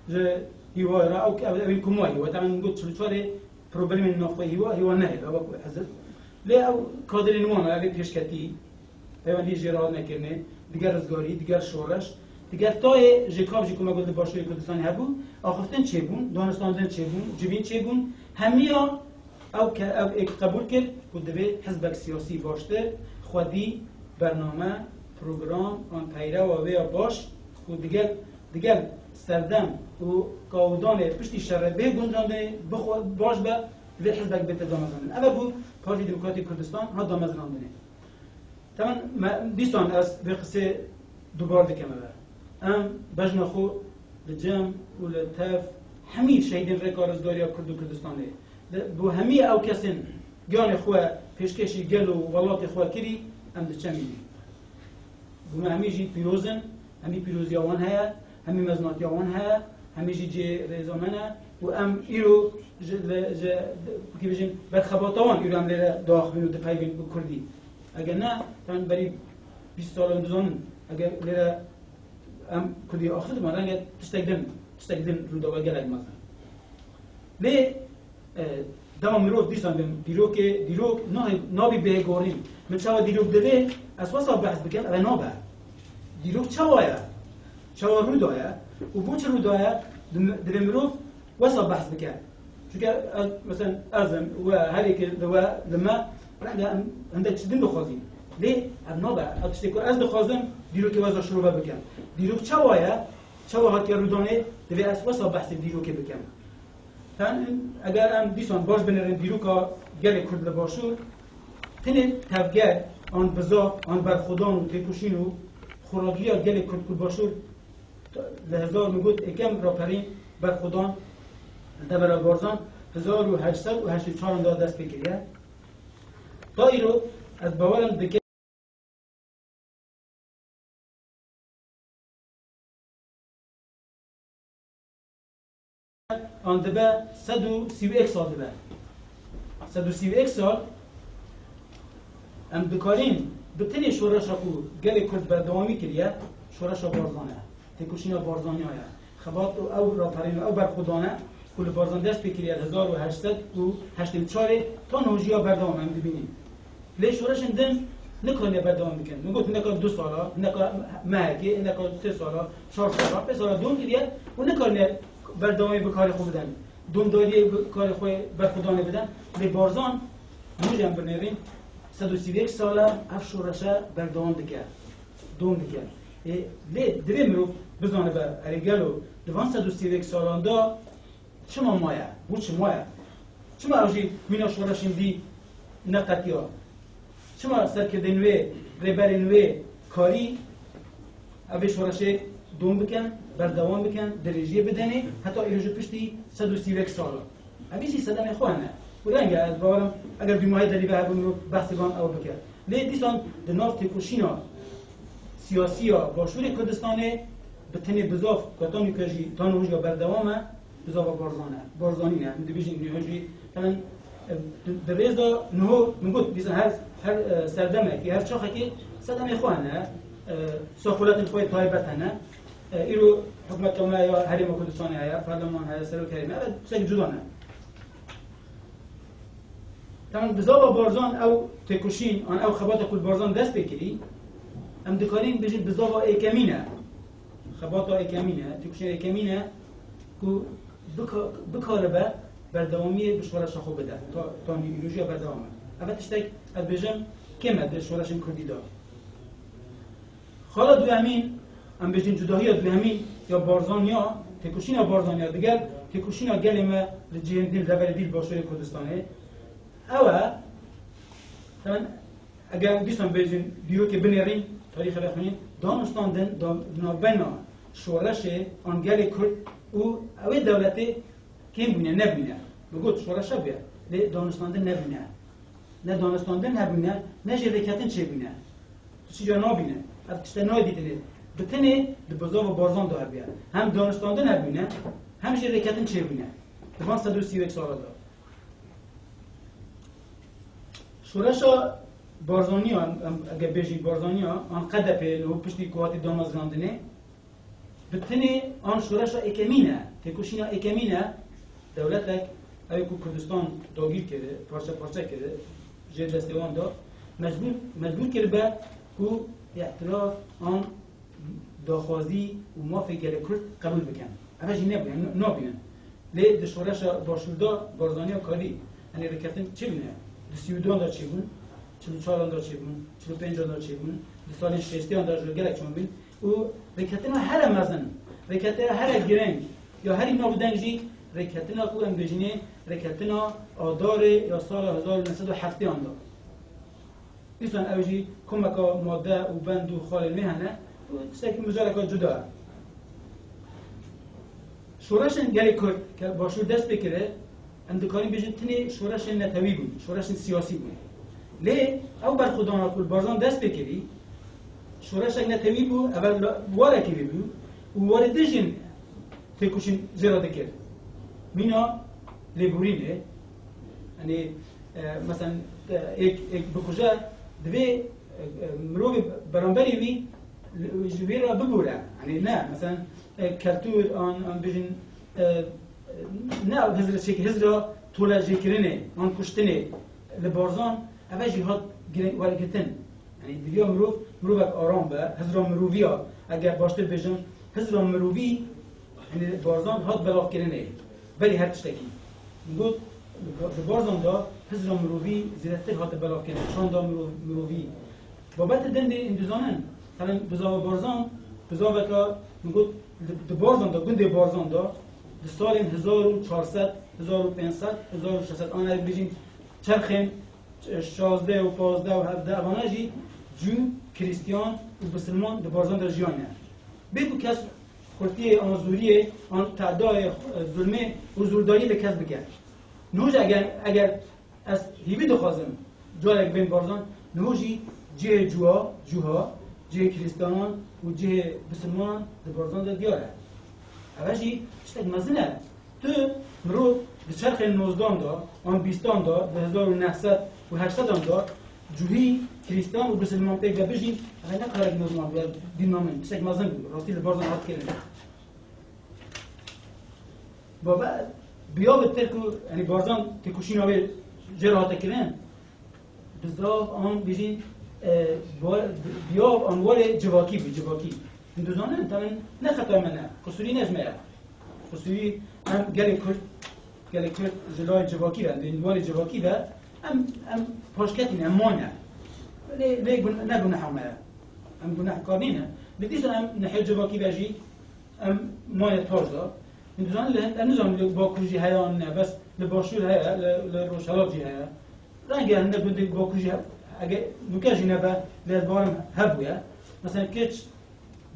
Ji Hîwa re, ew, ev, evên ku ma Hîwa, em got çil û çarê problemên navxwe Hîwa, Hîwa nehêle, wek hizb. Lê ew kadirên wan, ev ê pêşketî, Peywendî jê re hat nekirinê, diger rizgarî, diger şoreş, diger tayê jê kav jî ku me got li Başûrê Kurdistanê hebû, axiftin çêbûn, danûstandin çêbûn, civîn çêbûn, hemiya ew ke-, ev êk qebûl kir ku divê hizbek siyasî baştir, xwedî, bername, program an peyrewa wê ya baş ku digel, digel serdem û kawdanê piştî şerê bê guncandinê bixwe baş be, divê hizbek bête damezrandin. Ev e bû Partî Demokratîk Kurdistan hat damezrandinê. Temen me, dîsan ez vê qisê dubar dikim eve. Em bejna xwe li cem û li tev hemî şehîdên Rêka Rizgariya Kurd û Kurdistanê, li, bo hemî ew kesên giyanê xwe pêşkêşî gel û welatê xwe kirî, em diçemînî. Bo me hemî jî pîroz in, hemî pîroziya wan heye, hemî mezinatiya wan heye, hemî jî cihê rêza me ne û em îro ji, li, ji, wekî bijîn, ber xebata wan îro em lêre diaxivîn û dipeyvîn bi kurdî. Eger ne, em berî bîst sal em dizanin, eger lêre em kurdî axivî diman, renge tiştek din, tiştek din rû da gelek mezin. Lê, e, dema mirov dîsan bi dîrokê, dîrok nahê, nabî bêhêgorîn. Min çawa dîrok divê, ez wesa behs bikim, ev nabe. Dîrok çawa ye? Çawa rû daye? Û bo çi rû daye? Di-, divê mirov wesa behs bike. Çunke ez, mesela, ez im, we, her yekê li we, li me, renge em hindek tişt din dixwazîn. Lê ev nabe. Ev tiştê ku ez dixwazim, dîrokê weza şirove bikim. Dîrok çawa ye? Çawa hatiye rûdanê? Divê ez wesa behsê dîrokê bikim. Ten, eger em dîsan baş binêrin dîroka gelê Kurd li Başûr, tenê tevger an bizav, an berxwedan û têkoşîn û xweragiriya gelê Kurd ku Başûr li hezar, min got, êkem raperîn berxwedan li devera Barzan hezar û heşt sed û heştê çaran de dest pê kiriye. Ta îro ez bawer im dike an dibe sed û sî û yek sal dibe. Sed û sî û yek sal em dikarîn bi tenê şoreşa ku gelê Kurd berdewamî kiriye, şoreşa Barzan e. Têkoşîna Barzaniya ye. Xebat û ew raperîn û ew berxwedan e ku li Barzan dest pê kiriye hezar û heşt sed û heştê û çarê ta niho jî ya berdewam e, em dibînin. Lê şoreşên din nikarine berdewam bikin. Min got, hineka du sala, hineka mehekê, hineka sê sala, çar sala, pênc sala dom kiriye û nikarine berdewamî bi karê xwe bidin. Domdariyê bi karê xwe berxwedanê bidin. Lê Barzan, hûn jî em binêrîn, sed û sî û yek sala ev şoreşe berdewam dike. Dom dike. Ê, lê divê mirov bizanibe, erê gelo di van sed û sî û yek salan de çima maye? Bo çi maye? Çima ew jî mîna şoreşên dî neqetiya? Çima serkirdên wê, rêberên wê karî ev ê şoreşê dom bikin, berdewam bikin, dirêjiyê bidenê, heta îro ji piştî sed û sî û yek sala? Evî jî sedemê xwe hene. Û reng e, ez bawer im, eger dûmahê derî ve hebû mirov behsê van ew bike. Lê dîsan di nav têkoşîna siyasî ya Başûrê Kurdistanê bi tenê bizaf, ku ta nûke jî, ta niho jî ya berdewam e, bizava Barzan e. Barzanî ne. Em dibêjin niho jî, helen, e, di, di rêza niho, min got, dîsan her, her, e, serdemekê, her çaxekê sedemê xwe hene, e, saxuletên xwe yê taybet hene. E, îro hikûmeta me ya Herêma Kurdistanê heye, parleman heye, serok herêmê, ev tiştekî cuda ne. Temam, bizava Barzan ew têkoşîn, an ew xebata ku li Barzan dest pê kirî, em dikarîn bêjin bizava êkemîn e. Xebata êkemîn e, têkoşîna êkemîn e ku bika-, bikaribe berdewamiyê bi şoreşa xwe bide. Ta, ta îro jî ya berdewam e. Ev tiştek, ez bêjim, kêm e di şoreşên kurdî de. Xala duyemîn, em bêjin cudahiya duyemîn ya Barzaniya, têkoşîna Barzaniya digel têkoşîna gelê me li cihên din, deverê dî li Başûrê Kurdistanê. Ew e, temam, eger dîsan bêjin dîrokê binêrîn, tarîxê vexwînin, danûstandin da-, di navbeyna şoreşê an gelê Kurd û ew ê dewletê kêm bûne, nebûne. Min got, şoreşa bûye, lê danûstandin nebûne. Ne danûstandin hebûne, ne jî rêketin çêbûne. Tu çi ca nabîne? Ev tişte nayê dîtinê. Bi tenê di bizava Barzan de hebûye. Hem danûstandin hebûne, hem jî rêketin çêbûne. Di van sed û sî û yek sala de. Şoreşa Barzaniya, em, em, eger bêjî Barzaniya, an K D P, li piştî ku hatî damezrandinê, bi tenê an şoreşa êkemîn e, têkoşîna êkemîn e, dewletek, ew ê ku Kurdistan dagîr kiri, parçe parçe kiri, jê destê wan da, mecbûr, mecbûr kiribe ku îtiraf an daxwazî û mafê gelê Kurd qebûl bikin. Ev jî nebûye, n-, nabînin. Lê di şoreşa Başûr de Barzaniya karî, yanî rêketin çêbûne. Di sî û duan de çêbûn, çil û çaran de çêbûn, çil û pêncan de çêbûn, di salên şêstiyan de jî gelek çûn bîn. Û rêketina here mezin, rêketina here girêng, ya herî navdeng jî rêketina ku em bêjinê rêketina Adarê ya sala hezar û neh sed û heftê an de. Dîsan ew jî komeka madde û bend û xalên wê hene û tiştekî mijareka cuda ye. Şoreşên gelê Kurd ke Başûr dest pê kire, em dikarin bêjin tinê şoreşên netewî bûn, şoreşên siyasî bûn. Lê ew berxwedana ku li Barzan dest pê kirî, şoreşek netewî bû, ev li warekî bû û warê din jî têkoşîn jê re dikir. Mîna lêborînê, yanî, e, meselen, e, êk, êk bikuje, divê, e, e, mirovê beramberî wî li, ji wî re bibûre. Yanî ne, meselen, e, keltûr an, an bêjin, e, ne hizr, çêk hizra tolejêkirinê an kuştinê li Barzan, ev jî hat girê-, wergirtin. Yanî diviya mirov, mirovek aram be, hizra miroviya, eger baştir bêjim, hizra mirovî, yanî Barzan hat belavkirinê. Berî her tiştekî. Min got, di Barzan de hizra mirovî zêdetir hate belavkirinê. Çanda mirov-, mirovî. Babetê din dê em dizanin. Helen bizava Barzan, bizaveka, min got, di, di Barzan de, gundê Barzan de, di salên hezar û çar sed, hezar û pênc sed, hezar û şeş sed, an ev bêjin çerxên şazdeh û pazdeh û hevdeh, evana jî cû, krîstiyan û bisilman di Barzan de jiyane. Bê ku kes xurtiyê an zoriyê, an tedayê, e, zulmê û zordariyê li kes bike. Niho jî eger, eger ez hîvî dixwazim carek bên Barzan, niho jî cihê cûwa, cûha, cihê krîstiyanan û cihê bisilmanan di Barzan de diyar e. Ev jî tiştek mezin e. Tu mirov di çerxên nozdan de, an bîstan de, di hezar û neh sed û heşt sedan de, cûhî, krîstiyan û bisilman pêk de bijîn, ev ne karek normal bû, ya dîn namin, tiştek mezin bû, rastî li Barzan hat kirin. Baba, biya bi tir ku, yanî Barzan têkoşîna wê jê re hate kirin, Bizav an bêjin, e, bo-, biyav an warê civakî bû, civakî. Hûn dizanin, tamen ne xeta me ne, qisûrî ne ji me ye. Qisûrî em gelê Kurd, gelê Kurd ji layê civakî ve, em dê warê civakî ve, em, em paşketîn, em mane. Lê, lê gun-, ne guneha me ye. Em gunehkar nîne. Lê dîsa em nehê civakî ve jî em mane paş de. Hûn dizanin, lê em nizanin li Bakur jî heye an ne, bes li Başûr heye, li, li Rojhelat jî heye. Renge hinde gundê Bakur jî he-, ege nûke jî nebe, lê ez bawerim hebûye. Mesela keç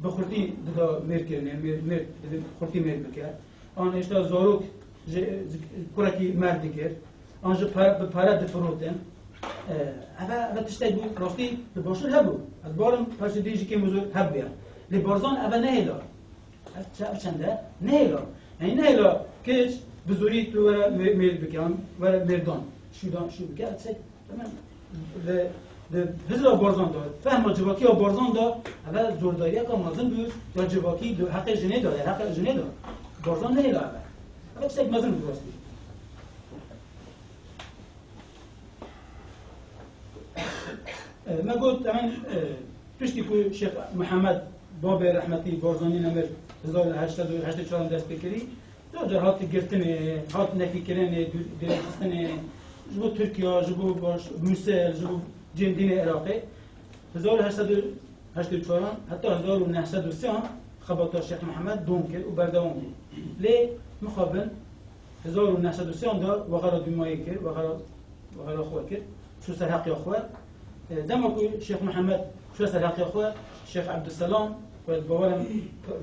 bi xurtî dida mêr kirinê, mêr, mêr, dibê xurtî mêr bike. An êşta zarok ji, ji kurekî merv dikir. An ji pere, bi pere difirotin. E, eve, eve tiştek bû, rastî li Başûr hebû. Ez bawerim perçe dê jî kêm û zor hebûye. Lê Barzan eve nehêla. Ev çe-, ev çende nehêla. Yanî nehêla keç bi zorî tu were mê-, mêr bike, an were mêrdan. Şû dan, şû bike, ev çek. Tamam. Li, li hizra Barzan de, fehma civakiya Barzan de, eve zordariyeka mezin bû, ya civakî di heqê jinê de, ya heqê jinê de. Barzan nehêla eve. Eve tiştek mezin bû rastî. E, me got, hemen, e, piştî ku Şêx Mihemed, babê rehmetî Barzanî nemir hezar û heşt sed û heştê çar dest pê kirî, car car hat girtinê, hat nefîkirinê, dû-, dûrxistinê, ji bo Tirkiya, ji bo baş-, Mûsil, ji bo cihên dînê Iraqê. Hezar û heşt sed û heştê çar an heta hezar û neh sed û sê an xebata Şêx Mihemed dom kir û berdewam bû. Lê mixabin hezar û neh sed û sê an de wexera dûmayê kir, wexera, wexera xwe kir, çû ser heqiya xwe. E, dema ku Şêx Mihemed çû ser heqiya xwe, Şêx Ebdulselam we bawerim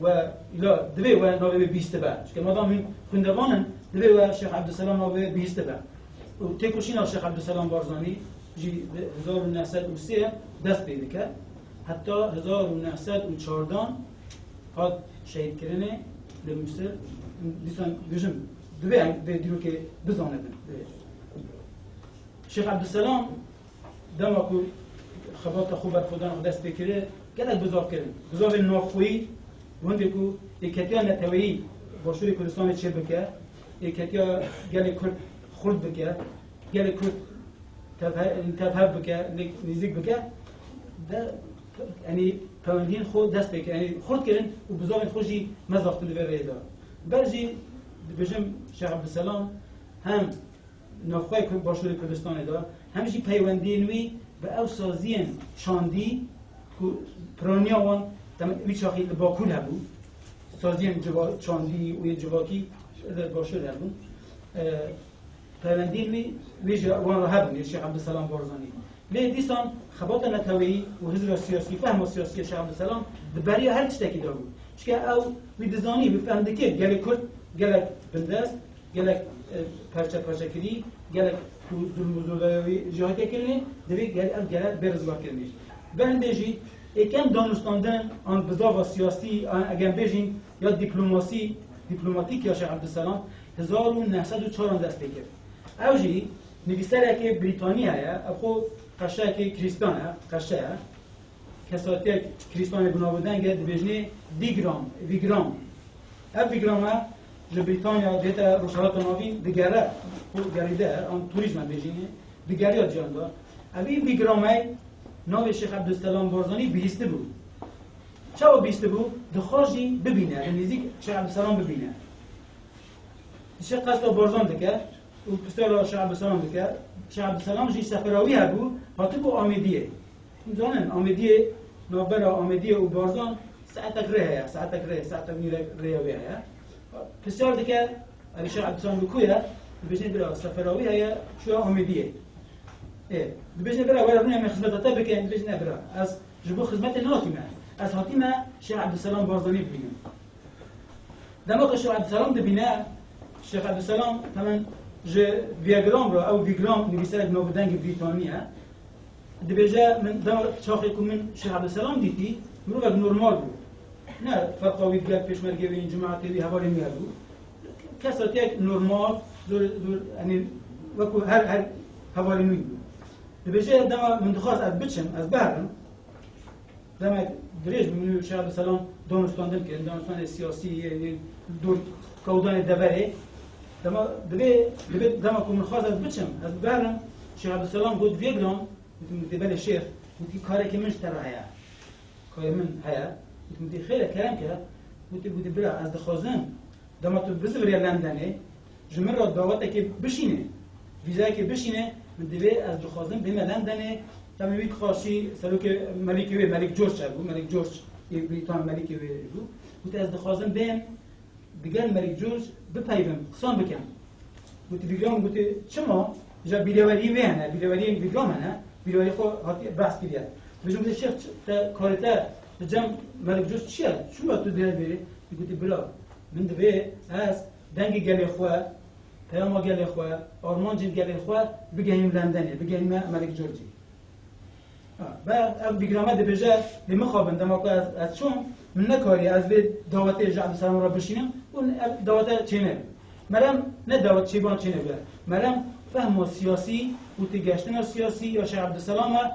we îla divê we navê wê bihîstibe. Çike madam hûn xwîndevan in, divê we Şêx Ebdulselam navê wê bihîstibe. Û têkoşîna Şêx Ebdulselam Barzanî jî di hezar û neh sed û sê dest pê dike. Heta hezar û neh sed û çardan hat şehîdkirinê li Mûsil. Dîsan bêjim, divê em vê dîrokê bizanibin. Şêx Ebdulselam dema ku xebata xwe berxwedan xwe dest pê kiri, gelek bizav kirin. Bizavên navxweyî, hindê ku êketiya neteweyî Başûrê Kurdistanê çê bike, êketiya gelê Kurd xurt bike, gelê Kurd tevhe-, tevhev bike, nê-, nêzîk bike, de, yanî peywendiyan xwe dest pê kirin, yanî xurt kirin û bizavên xwe jî mezaxtin di vê rêyê de. Ber jî dibêjim Şêx Ebdulselam hem navxweyê Kurd-, Başûrê Kurdistanê de, hem jî peywendiyên wî bi ew saziyên çandî ku piraniya wan, dem-, wî çaxî li Bakur hebû, saziyên civa-, çandî û yê civakî li Başûr hebûn. E, peywendiyên wî, wî ji wan re hebûn, yê Şêx Ebdulselam Barzanî. Lê dîsan xebata neteweyî û hizra siyasî, fehma siyasî ya Şêx Ebdulselam di beriya her tiştekî de bû. Çike ew wî dizanî, wî fehm dikir, gelê Kurd Gelek bindest, gelek, e, perçe perçe kirî, gelek ku zulm û zordariyê wî jî hatiye kirinê, divê gel-, ev gele bê rizgarkirinê. Bi hindê jî êkem danûstandin an bizava siyasî, an, eger bêjîn, ya dîplomasî, dîplomatîk ya Şêx Ebdulselam hezar û neh sed û çar an dest pê kir. Ew jî nivîserekê Brîtanî heye, ev xwe qeşeyekê Krîstan e, qeşe ye. Kesatiyek Krîstanê bi navûdeng e, dibêjinê Vigram, Vigram. Ev Vigrama ji Brîtanya dête Rojhilata Navîn digere, ku gerîde, an turîzm e bêjinê, digeriya ciyan de. Evî Vigramey navê Şêx Ebdulselam Barzanî bihîstibû. Çawa bihîstibû? Dixwest jî bibîne, li nêzîk Şêx Ebdulselam bibîne. Dişê qesta Barzan dike û pisyara Şêx Ebdulselam dike. Şêx Ebdulselam jî sefera wî hebû, hatibû Amêdiyê. Hûn zanin, Amêdiyê, navbera Amêdiyê û Barzan saetek rê heye, saetek rê, saetek nîvek rêya wê heye. Pisyar dike, Elî Şêx Ebdulselam li ku ye? Dibêjin bira, sefera wî heye, çûye Amêdiyê. Ê, dibêjin bira, were rûnê em ê xizmeta te bikin, dibêjin ne bira. Ez ji bo xizmetê nehatîme. Ez hatîme Şêx Ebdulselam Barzanî bibînim. Dema ku Şêx Ebdulselam dibîne, Şêx Ebdulselam temen ji Vigram re, ew Vigram nivîserek navûdengî Brîtanî ye. Dibêje, min dema çaxê ku min Şêx Ebdulselam dîtî, mirovek normal bû. Ne ferqa wî digel pêşmergê wî, cemaetê wî, hevalên wî hebû. Kesatiyek normal, zor, zor, yanî wekû her, her hevalên wî bû. Dibêje, dema min dixwest ez biçim, ez biherim. Demek dirêj bû, min û Şêx Ebdulselam danûstandin kirin, danûstanê siyasî yên, yên dor kewdanê deverê. Dema, divê, divê dema ku min xwest ez biçim, ez biherim, Şêx Ebdulselam got, Vigram, gotim, gotî, belê şêx, gotî, karekî min ji te re heye. Karê min heye. Gotim, gotî, xêr e, kerem ke. Gotî, gotî, bira, ez dixwazim dema tu bizivirê Lendenê, ji min re dawetekê bişîne, vîzeyekê bişîne, min divê ez dixwazim bême Lendenê, temê wî dixwast jî serokê melîkê wê, Melik George hebû, Melik George ê Brîtan melîkê wê bû. Gote ez dixwazim bêm, digel Melik George bipeyvim, qisan bikim. Gote Vigram, gote çima? Ja bîreweriyên wê hene, bîreweriyên Vigram hene, bîrewerî xwe hatiye behs kiriye. Dibêjim, gote şêx, te karê te li cem Melik George çi ye? Çima tu dê vê? Gote bira, min divê ez dengê gelê xwe, peyama gelê xwe, armancên gelê xwe bigehînim Lendenê, bigehînime Melik Georgeî. Ha, be ev Vigrame dibêje, lê mixabin dema ku ez, ez çûm, min nekarî ez vê dawetê ji Ebdulselam re bişînim û ev dawete çênebû. Merem ne dawet çêban çênebûye. Merem fehma siyasî û têgihiştina siyasî ya Şêx Ebdulselam e,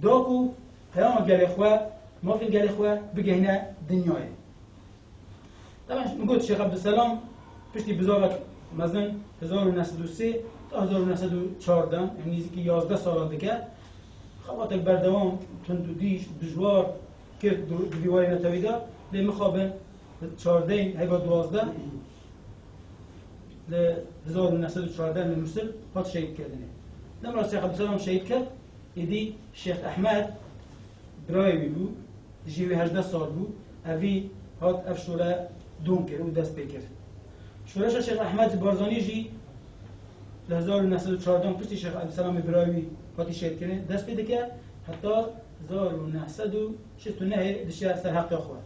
da ku peyama gelê xwe, mafên gelê xwe bigehîne dinyayê. Taban min got Şêx Ebdulselam piştî bizavek mezin hezar û neh sed û sê ta hezar û neh sed û çardeh, em nêzîkî yazdeh salan dike, xebatek berdewam, tund û dîj, dijwar kir di, di dîwarê netewî de, lê mixabin çardehê heyva duwazdeh li hezar û neh sed û çardeh li Mûsil hat şehîdkirinê. Demra Şêx Ebdulselam şehîd kir, êdî Şêx Ehmed birayê wî bû, jî wî hejdeh sal bû, evî hat ev şore dom kir û dest pê kir. Şoreşa Şêx Ehmed Barzanî jî li hezar û neh sed û çardeh piştî Şêx Ebdulselamê birayê wî hatî şehîdkirin dest pê dike, heta hezar û neh sed û şêst û nehê dişiya ser heqa xwe.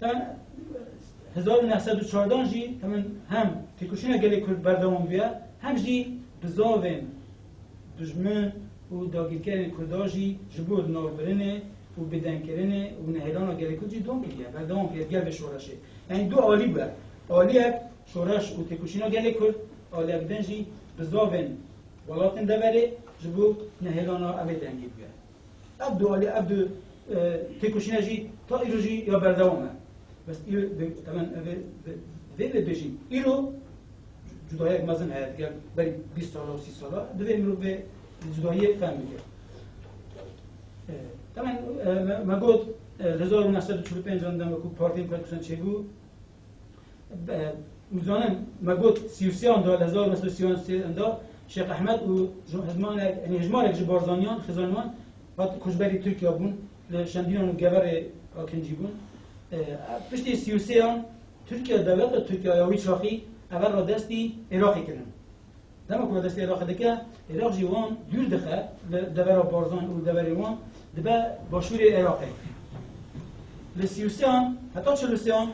Tan hezar û neh sed û çardeh jî hemin hem têkoşîna gelê Kurd berdewam bûye, hem jî bizavên dijmin û dagîrkerên Kurda jî ji bo navbirinê û bêdengkirinê û nehêlana gelê Kurd jî dom kiriye, berdewam kiriye gel vê şoreşê. Yanî du alî bûye. Aliyek şoreş û têkoşîna gelê Kurd, aliyek din jî bizavên welatên deverê ji bo nehêlana evê dengê bûye. Ev du alî, ev du, e, têkoşîne jî ta îro jî ya berdewam e. Bes îro, de, temen, e, vê, vê, vê, vê bêjî. Îro cudahiyek mezin heye, digel berî bîst sala û sî sala, divê mirov vê cudahiyê fehm bike. E, temen, e, me, me got, e, hezar û neh sed û çil û pênc an dem wekû Partiyên Kurd Kurdistan çêbû, Be-, hûn zanin, me got sî û sê an da, li hezar û neh sed û sî û sê an da Şêx Ehmed û ji-, hizmanek, yanî hejmarek ji barzaniyan, xizanî wan hat koçberî Tirkiye bûn, li Şendînan û Geverê Akincî bûn. E, piştî sî û sê an Tirkiye, dewleta Tirkiye ya wî çaxî, eve radestî Iraqê kirin. Dema ku radestî Iraqê dike, Iraq jî wan dûr dixe li devera barzan û deverê wan, dibe başûrê Iraqê. Li sî û sê an heta çil û sê an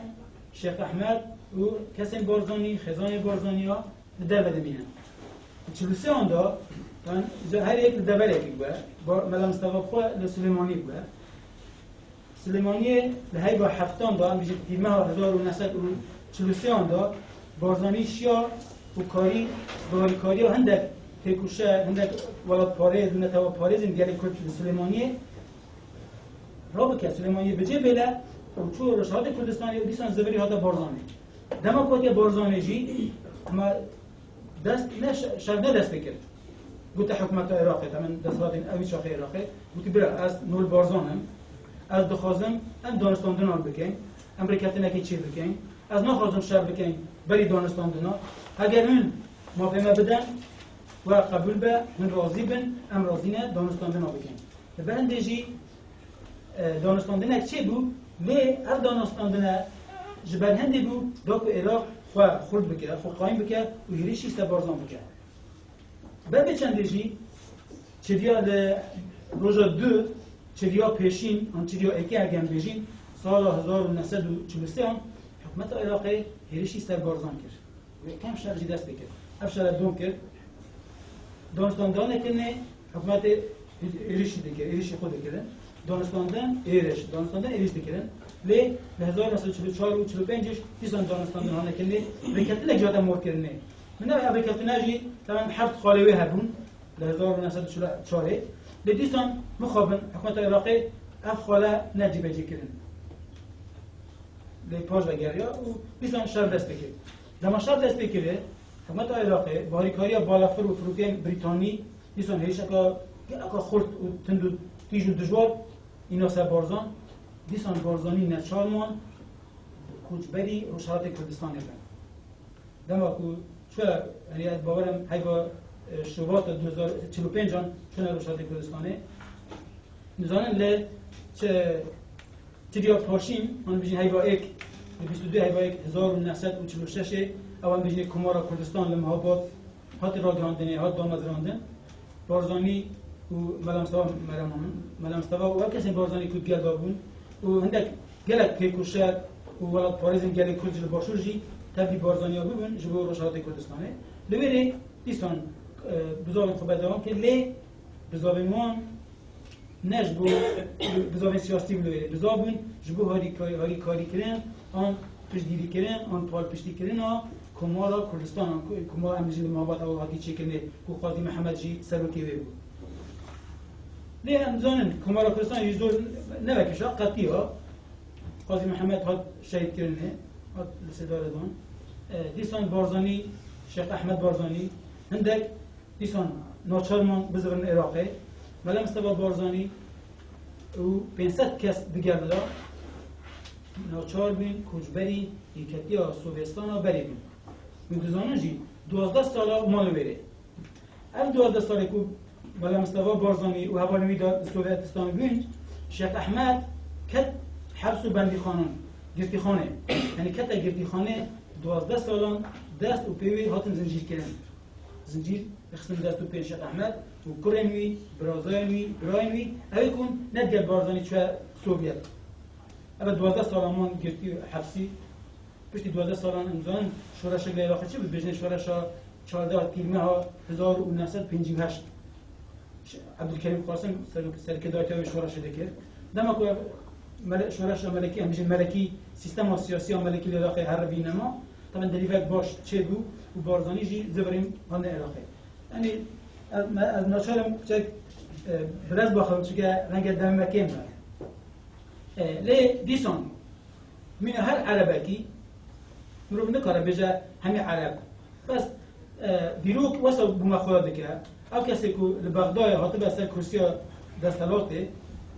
Şêx Ehmed û kesên Barzanî, xêzanê Barzanî ya li derve dimînin. Çil û sê an de, yan, ji her yek li deverekî bûye. Ba-, Mela Mistefa xwe li Silêmaniyê bûye. Silêmaniyê li heyva heftan de, em bijî tîrmeha hezar û neh sed û çil û sê an de, Barzanî şiya û karî, bi harîkariya hindek têkoşer, hindek welatparêz û neteweparêzên gelê Kurd li Silêmaniyê rabike, Silêmaniyê bi cê bêle û çû Rojhilatê Kurdistanê û dîsan zivirî hate Barzanê. Dema ku hatiye Barzanê jî, ema dest ne şe-, şer ne dest pê kir. Gote hikûmeta Iraqê, temen desthilatên ewî çaxê Iraqê, gote, bira, ez nol Barzan im, ez dixwazim em danûstandinan bikin, em rêkeftinekê çê bikin, ez naxwazim şer bikin berî danûstandina. Heger hûn mafê me bidin, we qebûl be, hûn razî bin, em razî ne danûstandina bikin. Li ber hindê jî, e, danûstandinek çêbû, lê ev danûstandine ji ber hindê bû, da ku Iraq xwe xurt bike, xwe qayîm bike û hêrişî ser Barzan bike. Ber vê çendê jî çêdiya li roja du, çêdiya pêşîn, an çêdiya êkê heger em bêjîn, sala hezar û neh sed û çil û sê an hikûmeta Iraqê hêrişî ser Barzan kir. Wê yekem şer jî dest pê kir. Ev şere dom kir. Danûstandinê kirinê, hikûmetê êrişî dikir, êrişî xwe dikirin. Danûstandin êriş, danûstandin êriş dikirin. Lê li hezar neh sed û çil û çar û çil û pênc jî dîsan danûstandin hane kirinê. Rêkeftinek jî hate mor kirinê. Min ev rêkeftina jî, temen heft xalê wê hebûn li hezar neh sed û çil û çarê. Lê dîsan mixabin hikûmeta Iraqê ev xale ne cîbecî kirin. Lê paş vegeriya û dîsan şer dest pê kir. Dema şer dest pê kiriye, hikûmeta Iraqê bi harîkariya balafir û firokeyên Brîtanî dîsan hêrişeka geleka xurt û tund û tîj û dijwar îna ser Barzan, dîsan Barzanî neçar man koçberî Rojhilatê Kurdistanê bin. Dema ku çûye, yanî ez bawer im heyva, e, Şubat du hezar çil û pênc an çûne Rojhilatê Kurdistanê. Nizanin li çi, çi diya paşîn, an bijîn heyva êk, li bîst û du heyva êk hezar û neh sed û çil û şeş ê, ew em bijînê Komara Kurdistan li Mehabad hate ragihandinê, hat damezrandin. Barzanî û Mela Mistefa Merem, Mela Mistefa û ev kesên Barzanî ku gel de bûn û hindek gelek têkoşer û welatparêzên gelê Kurd ji li Başûr jî tevlî Barzaniya bûbûn ji bo Rojhilatê Kurdistanê. Li wê rê dîsan, e, bizavên xwe berdewam kir, lê bizavên wan ne ji bo bizavên siyasî bûn li wê rê. Bizav bûn ji bo harîka-, harîkarîkirin an piştgirîkirin an palpiştîkirina Komara Kurdistan an ku-, Komara em jî li Mehabad ew hatî çêkirinê ku Qazî Mihemed jî serokê wê bû. Lê em zanin Komara Kurdistan jî zor ne vekişa qetiya. Qazî Mihemed hat şehîdkirinê, hat li Sêdarê dan. E, dîsan Barzanî, Şêx Ehmed Barzanî, hindek dîsan naçar man bizivirin Iraqê. Mela Mistefa Barzanî û pênc sed kes digel de naçar bûn koçberî Yeketiya Sovyetistana berê bûn. Hûn dizanin jî duwazdeh sala man li wê rê. Ev duwazdeh salê ku Mela Mistefa Barzanî û hevalên wî de li Sovyetistan bûn, Şêx Ehmed ket heps û bendîxanan, girtîxanê. Yanî kete girtîxanê duwazdeh salan dest û pê wî hatin zincîrkirin. Zincîr dixistin dest û pê Şêx Ehmed û kurên wî, birazayên wî, birayên wî, ew ê ku ne digel Barzanî çûye Sovyet. Ev duwazdeh salan man girtî hepsî. Piştî duwazdeh salan em zanin şoreşek li Iraqê çi bû, dibêjin şoreşa çardeh tîrmeha hezar û neh sed pêncî û heşt. Ş-, Ebdulkerîm Qasim ser-, serkirdatiya wê şoreşê dikir. Dema ku ev mele-, şoreşa melekî, em bijin melekî, sîstema siyasî ya melekî li Iraqê herivî nema, temen derîvek baş çêbû û Barzanî jî zivirîn hane Iraqê. Yanî, ez, me, ez naçarim çek, e, bi rez baxim, çike renge demê me kêm be. E, lê dîsan, Mîna her erebekî, mirov nikare bêje hemî ereb. Bes, e, dîrok wesa bi me xwe dike. Ev kesê ku li Bexdayê hatibe ser kursiya desthilatê,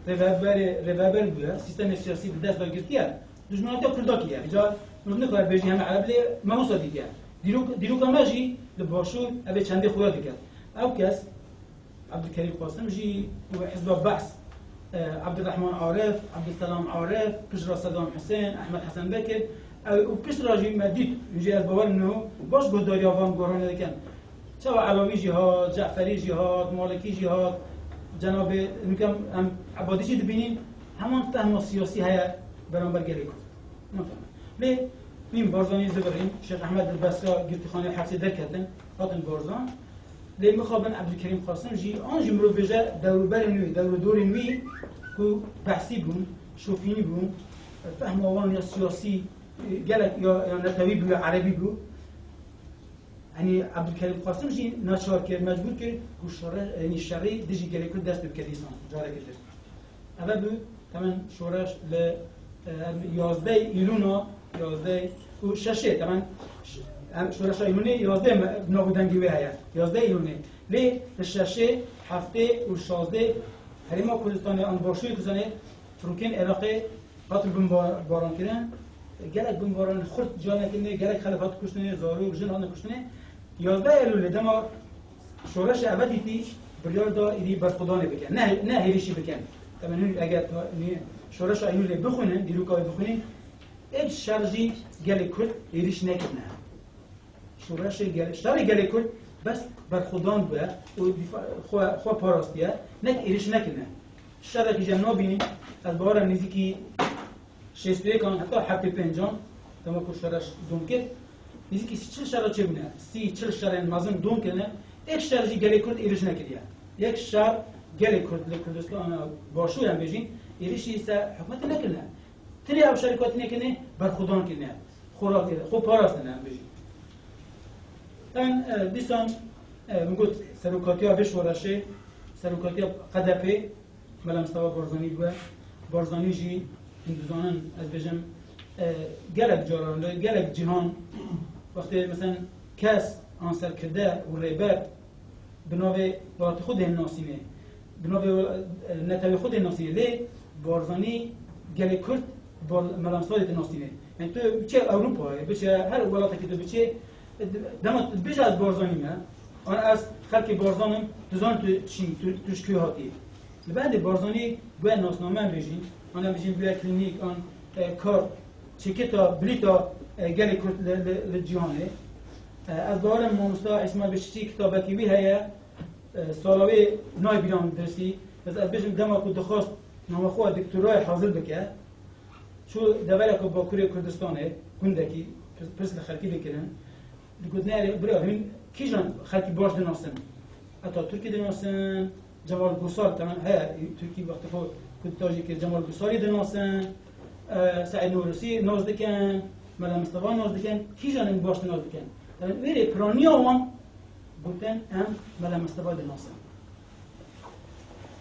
rêveberê, rêveber bûye, sîstemê siyasî bi dest de girtiye, dijminatiya Kurda kiriye. Îcar mirov nikare bêjî hemî ereb lê me wisa dîtiye. Dîrok, dîroka me jî li Başûr ev ê çendê xwe dike. Ew kes, Ebdulkerîm Qasim jî û Hizba Behs, e, Ebdurrehman Arif, Ebdulselam Arif, pişt re Sedam Husên, Ehmed Hesen Bekir, ew û pişt re jî me dît, jî ez bawer niho baş guhdariya van goranê dikin. Çawa Elawî jî hat, Ceferî jî hat, Malikî jî hat, cenabê nûke em Ebadî jî dibînin, heman fehma siyasî heye beramber gelê Kurd. Lê Nîm Barzanî zibirîn, Şêx Ehmed li Besra girtîxanê hepsê derketin, hatin Barzan. Lê mixabin Ebdulkerîm Qasim jî, an jî mirov bêje dewrberên wî, dewr û dorên wî ku behsî bûn, şofînî bûn, fehma wan ya siyasî, gelek ya, ya netewî bû, ya erebî bû. Yanî Ebdulkerîm Qasim jî naçar kir, mecbûr kir ku şere-, yanî şerî dijî gelê Kurd dest pê bike dîsan, careke din. Eve bû, temen şoreş li, e, yazdeh Îlûna, yazdeh û şeşê, temen ş-, em şoreşa Îlûnê yazdeh me-, nav û dengê wê heye, yazdeh Îlûnê. Lê li şeşê, heftê û şazdê Herêma Kurdistanê an Başûrê Kurdistanê, firokên Iraqê hat bimba-, baran kirin. Gelek bimbaran xurt carna kirinê, gelek xelef hat kuştinê, zarok, jin hatin kuştinê. Yazdeh Eylûlê dema şoreşa eve dîtî, biryar da êdî berxwedanê bikin. Ne, ne hêrişî bikin. Temen hûn eger ta-, nî-, şoreşa Eylûlê bixwînin, dîroka wê bixwînin, êk şer jî gelê Kurd hêriş nekirine. Şoreşê gel-, şerê gelê Kurd bes berxwedan bûye û dîfa-, xwe, xwe parastiye, nek êrîş nekirine. Şerekî jî em nabînî, ez bawer im nêzîkî şêst û yek an heta heftê pênc an, dema ku şoreş dom kir, nêzîkî çil şera çêbûne, sî çil şerên mezin dom kirine, êk şer jî gelê Kurd êrîş nekiriye. Yek şer gelê Kurd li Kurdistana Başûr em bêjîn, êrîşî ser hikûmetê nekirine. Tenê ew şerê ku hatine kirinê, berxwedan kirine. Xwe ra-, xwe parastine, em bêjin. Em, e, dîsan, e, min got serokatiya vê şoreşê, serokatiya K D P, Mela Mistefa Barzanî bûye. Barzanî jî, hûn dizanin, ez bêjim, e, gelek caran, li gelek cîhan, wextê, meselen, kes an serkirde û rêber bi navê welatê xwe dê nasînê, bi navê, e, netewê xwe dê nasînê. Lê Barzanî gelê Kurd Bar-, Mela Mistafayê dê nasînê. Yani tu biçe Ewropayê, biçe her welatekî tu biçe, e, dema tu bêje ez Barzanî me, an ez xelkê Barzan im, tu zan tu çî, tu, tu ji kû hatî. Li bendê Barzanî bûye nasname em bêjîn, an em bêjîn bûye klînîk, an, e, kart, çêketa, bilîta, e, gelê Kurd li, li, li cîhanê. E, ez bawer im mamosta Îsmaîl Beşîkçî kitabekî wî heye, e, sala wê nayê bîra min diristî. Ez, ez bêjim dema ku dixwast nama xwe doktorayê hazir bike, çû devereke Bakurê Kurdistanê, gundekî, pirs, pirs li xelkî dikirin. Digotin, "Erê, bira, hûn kîjan xelkî baş dinasin? Atatürk'î dinasin, Cemal Gosar, temam, heye, Tirkî wextê xwe kudeta jî kir, Cemal Gosarî dinasin, e, Seîd Nûrîsî nas dikin, Mela Mistefa nas dikin, kîjan in baş nas dikin?" Yanî wê rê piraniya wan gotin, "Em Mela Mistefa dinasin."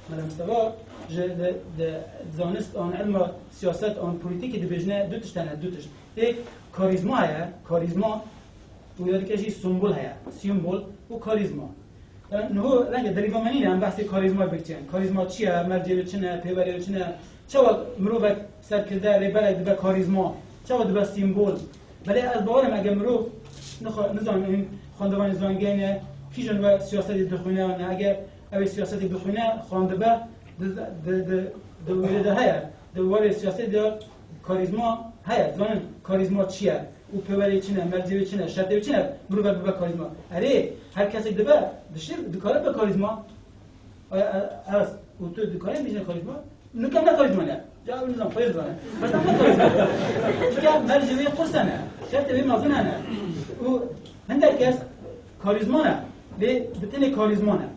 Mela Mistefa ji, di, di zanist an ilma siyaset an polîtîkê dibêjine du tişt hene, du tişt. Êk karîzma heye, karîzma û ya dike jî simbol heye, simbol û karîzma. E, niho renge derîva me nîne, em behsê karîzma bikin. Karîzma çi ye, mercê wê çi ne, pêverê wê çi ne? Çawa mirovek serkirde, rêberek dibe karîzma? Çawa dibe simbol? Belê ez bawer im, eger mirov nixwe-, nizanin, hûn xwendevanê zangehê ne, kîjan we siyasetê dixwîne ne, eger ew ê siyasetê bixwîne, xwendibe, di, di, di, di wêrê de heye, di warê siyasetê de karîzma heye, dizanin karîzma çi ye û pêverê çi ne, mercê wê çi ne, şertê wê çi ne, mirovek bibe karîzma. Erê, her kesek dibe, dişir, dikare bibe karîzma. E, e, ez û tu dikarin bîjin karîzma? Nuke ne karîzma ne. Ya, nizam, xwê zane. Bes ne karîzma. Çike mercê wê qurs hene. Şertê wê mezin hene. Û hindek kes karîzma ne. Lê bi tenê karîzma ne.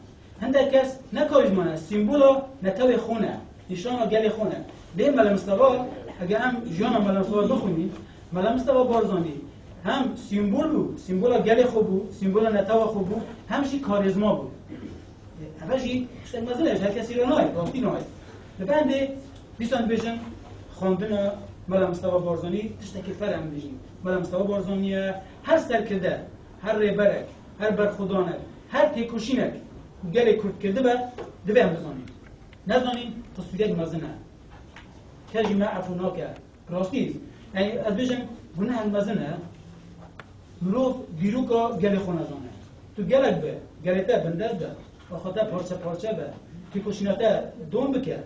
Hindek kes ne karîzma ne. Sîmbola netewê xwe ne. Nîşana gelê xwe ne. Lê Mela Mistefa, eger em jiyana Mela Mistefa bixwînîn, Mela Mistefa Barzanî hem sîmbol bû, sîmbola gelê xwe bû, sîmbola netewa xwe bû, hem jî karîzma bû. Eve jî tiştek mezin e, ji her kesî re nayê, rastî nayê. Li bendê dîsan dibêjin, xwendina Mela Mistefa Barzanî tiştekî ferq em dibêjin. Mela Mistefa Barzanî ye, her serkirde, her rêberek, her berxwedanek, her têkoşînek ku gelê Kurd kirdibe, divê em bizanîn. Nezanîn, qisûrek mezin e. Kes jî me efû nake. Rastî, yanî ez bêjim, gunehek mezin e. Mirov dîroka gelê xwe nezane. Tu gelek be, gelê te bindest be, axa te parçe parçe be, têkoşîna te dom bike,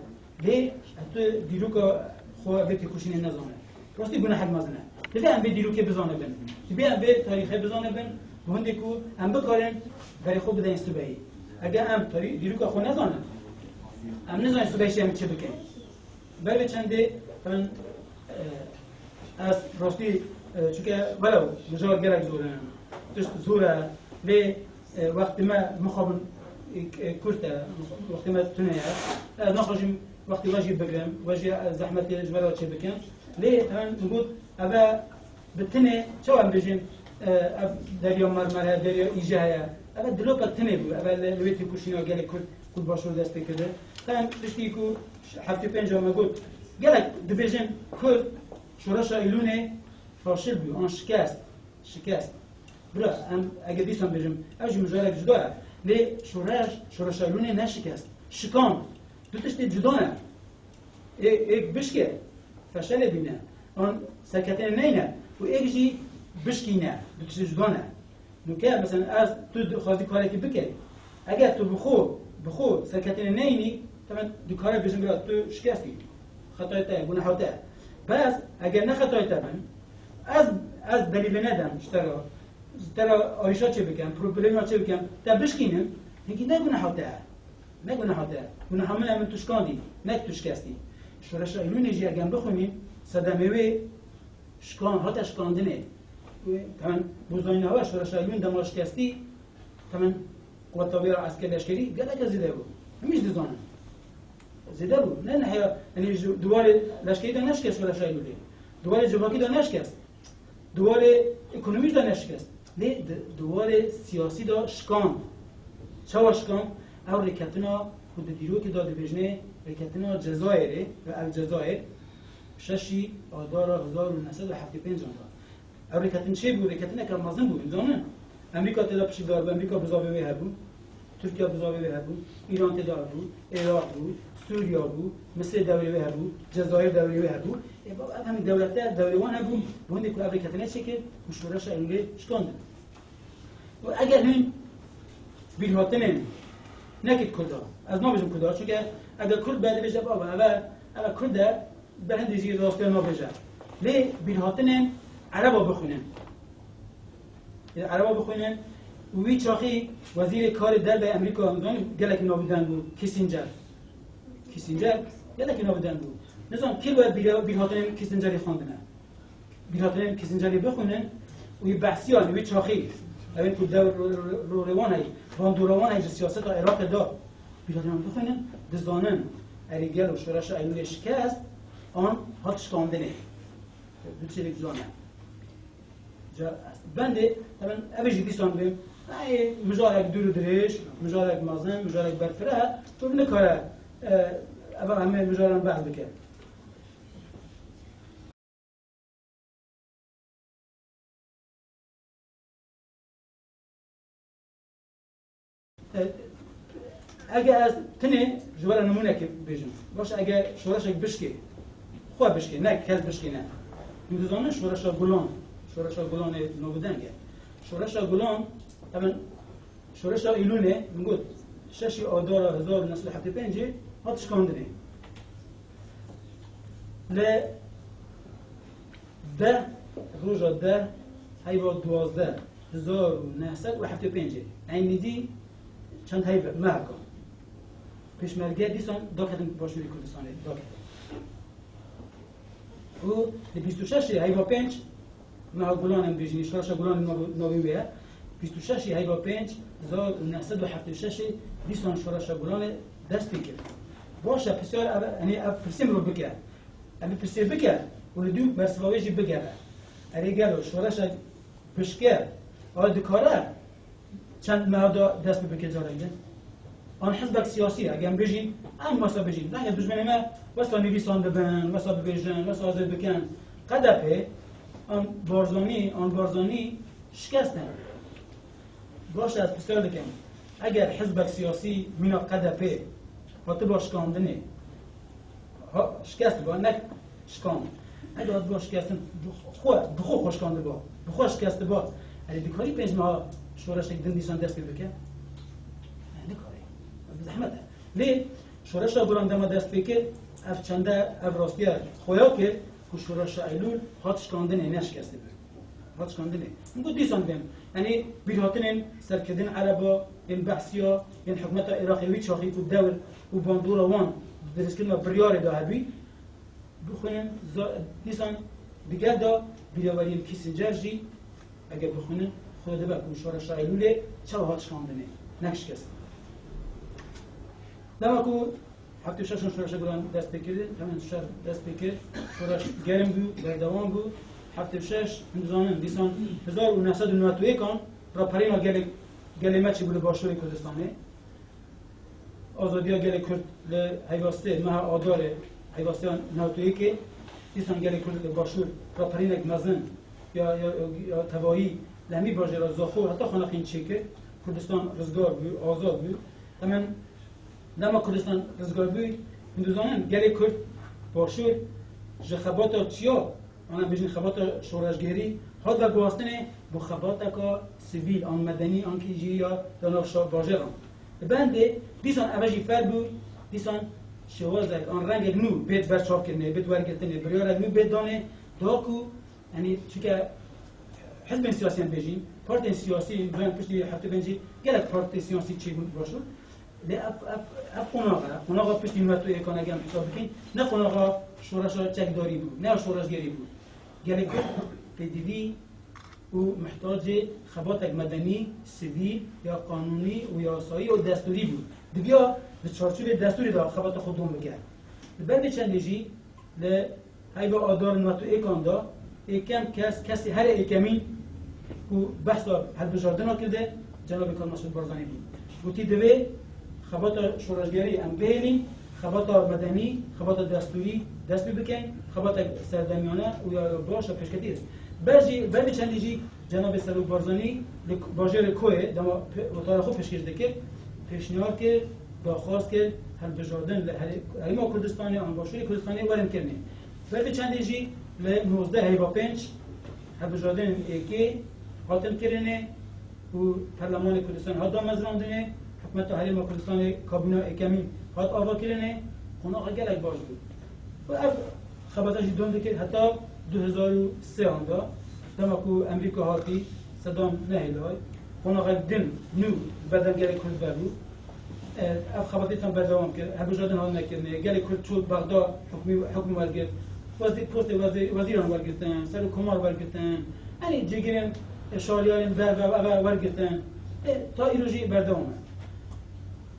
lê tu dîroka xwe vê têkoşînê nezane. Rastî gunehek mezin e. Divê em vê dîrokê bizanibin. Divê em vê tarîxê bizanibin, bi hindê ku em bikarin berê xwe bideyin sibehî. Eger em tarî-, dîroka xwe nezanin, em nizanin sibehî em çi bikin. Berê çendê, ben, e, ez rastî E, çunke welew mijar gelek zor e, tişt zor e, lê, e, wextê me mixabin, e, e, kurt e, wextê me tune ye. Ez naxwazim wextê we jî bigrim, we jî, e, zehmetê ji we re çê bikim. Lê em got, eve bi tinê çawa em bêjin, e, ev Derya Marmara heye, Derya Îje heye. Eve dilopek tinê bû. Eve li, li wê têkoşîna gelê Kurd ku li Başûr dest pê kirdi. Em tiştî ku heftê pênc me got, gelek dibêjin Kurd şoreşa Îlûnê faşil bû, an şikest. Şikest. Bira, em, eger dîsan bêjim, ev jî mijarek cuda ye. Lê şoreş, şoreşa Îlûnê neşikest. Şikan. Du tiştê cuda ne. Ê, êk bişke, feşelê bîne. An serketinê neyne. Û êk jî bişkîne. Du tiştê cuda ne. Nûke, mesela, ez, tu dixwazî karekî bikey. Eger tu bi xwe, bi xwe serketinê neyînî, temen dikare bêjin, bira, tu şikestî. Xetayê te ye, guneha te ye. Bes, eger ne xetayê te bin, ez, ez delîlê nedim ji te re, ji te re arîşa çê bikim, problema çê bikim, te bişkînim, hinkî ne guneha te ye. Ne guneha te ye. Guneha min e, min tu şikandî, ne tu şikestî. Şoreşa Îlûnê jî eger bixwînî, sedemê wê şikan, hate şikandinê. Wê, temen, bo zanîna we, şoreşa Îlûn dema şikestî, temen, quweta wê ya esker leşkerî geleke zêde bû. Hemî jî dizanin. Zêde bû. Ne, ne heya, yanî ji di warê leşkerî de neşikest şoreşa Îlûnê. Di warê civakî de neşikest. Di warê ekonomî de neşikest. Lê di, di warê siyasî de şikand. Çawa şikand? Ew rêketina ku di dîrokê de dibêjinê rêketina Cezayirê ve ev Cezayir şeşî Adara hezar û neh sed û heftê pênc an de. Ev rêketin çê bû, rêketineke mezin bû, em zanin. Amerîka tê de pişikdar bû, Amerîka bizavê wê hebû, Tirkiye bizavê wê hebû, Îran tê de hebû, Iraq bû, Sûriye bû, Misirê dewrê wê hebû, Cezayir dewrê wê hebû. Ê baba, ev hemî dewlete, dewrê wan hebû, bi hindê ku ev rêketine çêkir û şoreşa Îlûnê şikandin. Û eger hûn bîrhatinên, nekit Kurda, ez nabêjim Kurda, çunke eger Kurd be, dibêje, baba, eve, eve Kurd e, ber hindê jî rastiya nabêje. Lê bîrhatinên Ereba bixwînin. Ê Ereba bixwînin û wî çaxî wezîrê karê derve Amerîka, em zanin gelekî navûdeng bû, Kissinger. Kissinger gelekî navûdeng bû. Nizam kî we bîra-, bîrhatinên Kissingerê xwendine. Bîrhatinên Kissingerê bixwînin û wî behsiya li wî çaxî, ew ên ku dew ro-, ro-, ro-, rêwan heyî, bandora wan heyî ji siyaseta Iraqê de bîrhatinan bixwînin, dizanin erê gelo şoreşa Eylûlê şikest an hat şikandinê. Du tiştê cuda ne. Ca, bendê, taban, ev jî dîsan bê, ey, mijarek dûr û dirêj, mijarek mezin, mijarek berfireh, tu nikare, e, eva hemê mijaran behs bike. E, eger ez tinê ji we re nimûnekê bêjim. Baş e, eger şoreşek bişkê, xwe bişkê, ne kes bişkê ne. Hûn dizanin şoreşa Gulan, şoreşa Gulanê navûdeng e. Şoreşa Gulan, hemen şoreşa Îlûnê, min got, şeşê Adara hezar û neh sed û heftê pêncê hat şikandinê. Li deh, roja deh, heyva duwazdeh, hezar û neh sed û heftê pêncê. Eynî dî çend heyv meheka. Pêşmerge dîsan daketin Başûrê Kurdistanê, daketin. Û li bîst û şeşê heyva pênc, meha Gulan em bêjin, şoreşa Gulan navê, navê wê ye. Bîst û şeşê heyva pênc, hezar û neh sed û heftê û şeşê dîsan şoreşa Gulanê dest pê kir. Baş e, pisyar ev, yanî ev pirsê mirov bike. Ev pirsê bike û li dû bersiva wê jî bigere. Erê gelo şoreşa bişke, ew dikare çend meha de dest pê bike careke din? An hizbek siyasî, eger em bêjîn, em wesa bêjîn. Nake dijminê me wesa nivîsan dibin, wesa dibêjin, wesa azê bikin. K D P, an Barzanî, an Barzanî şikest e. Baş e, ez pisyar dikim. Eger hizbek siyasî mîna K D P hatiba şikandinê, ha, şikest ba, ne şikand. Eger hatiba şikestin, bi xwe, bi xwe xwe şikandiba, bi xwe şikestiba, erê dikarî pênc meha şoreşek din dîsan dest pê bike? Ne, nikarî. Bi zehmet e. Lê şoreşa Gulan dema dest pê kir, ev çende, ev rastiya xweya kir ku şoreşa Eylûl hat şikandinê, ne şikestê bir. Hat şikandinê. Min got dîsan bên. Yanî bîrhatinên serkirdin Ereba, yên behsiya, yên hikûmeta Iraqê wî çaxî ku dewr û bandora wan dirêjkirina biryarê de hebî, bixwînin za-, dîsan Digel de bîreweriyên Kissinger jî eger bixwînin, xwe dibe ku şoreşa Eylûlê çawa hat şikandinê, ne şikestin. Dema ku heftê û şeş şoreşa Gulan dest pê kirin, hemen şer dest pê kir, şoreş germ bû, berdewam bû. Heftê û şeş, hûn dizanin, dîsan hezar û neh sed û newed û yek an raperîna gelê, gelê me çêbû li Başûrê Kurdistanê. Azadiya gelê Kurd li heyvastê meha Adarê, heyvastiya newtûyekê, dîsan gelê Kurd li Başûr raperînek mezin ya, ya, ya, ya tevayî li hemî bajêra Zaxo heta Xaneqîn çêkir. Kurdistan rizgar bû, azad bû. Hemen dema Kurdistan rizgar bû, hûn dizanin gelê Kurd Başûr ji xebata çiya, ana bêjin xebata şoreşgerî, hat veguhastinê bo xebateka sivîl an medenî an kî jî ya, ya nav şa-, bajêran. Li bendê dîsan eve jî fer bû, dîsan şêwazek an rengek nû bêt berçavkirinê, bêt wergirtinê, biryarek nû bêt danê, da ku, yanî çike hizbên siyasî em bêjîn, partên siyasî bên piştî heftê pêncî gelek partê siyasî çêbûn Başûr. Lê ev, ev, ev qonax e, qonaxa piştî newed û yek an eger em hesab bikin, ne qonaxa şoreşa çekdarî bû, ne şoreşgerî bû. Gelê Kurd pêdivî û mihtacê xebatek medenî, sivîl, ya qanûnî û yasayî û destûrî bû. Diviya di çarçovê destûrê de xebata xwe dom bike. Li ber vê çendê jî li heyva Adar newed û yek an de êkem kes, kesê herê êkemîn ku behsa hilbijardina kirde, Cenabê Kal Mesûd Barzanî bû. Gotî, divê xebata şoreşgerî em bihêlîn, xebata medenî, xebata destûrî dest pê bikin, xebatek serdemiyane û ya baş a pêşketî. Ber jî, ber vê çendî jî Cenabê Serok Barzanî li bajêrê Koyê dema pe-, wextara xwe pêşkêş dikir, pêşniyar kir, daxwaz kir, hilbijardin li herê-, Herêma Kurdistanê an Başûrê Kurdistanê werin kirinê. Ber vê çendê jî li nozdeh heyva pênc hilbijardinên êkê hatin kirinê û Perlemanê Kurdistanê hat damezrandinê, hikûmeta Herêma Kurdistanê kabîna êkemîn hat avakirinê, qonaxa gelek baş bû. Û ev xebata jî dom dikir heta du hezar û sê an de, dema ku Amerîka hatî, Sedam nehêlay, qonaxek din nû li berdem gelê Kurd vebû. E, ev xebatê tam berdewam kir, hilbijardin hatine kirinê, gelê Kurd çû Bexda hukmî, hukm wergirt, wezîr, postê wezîr, wezîran wergirtin, serokkomar wergirtin, yanî cêgirên, e, şariyarên ber ve eve wergirtin. E, ta îro jî berdewam e.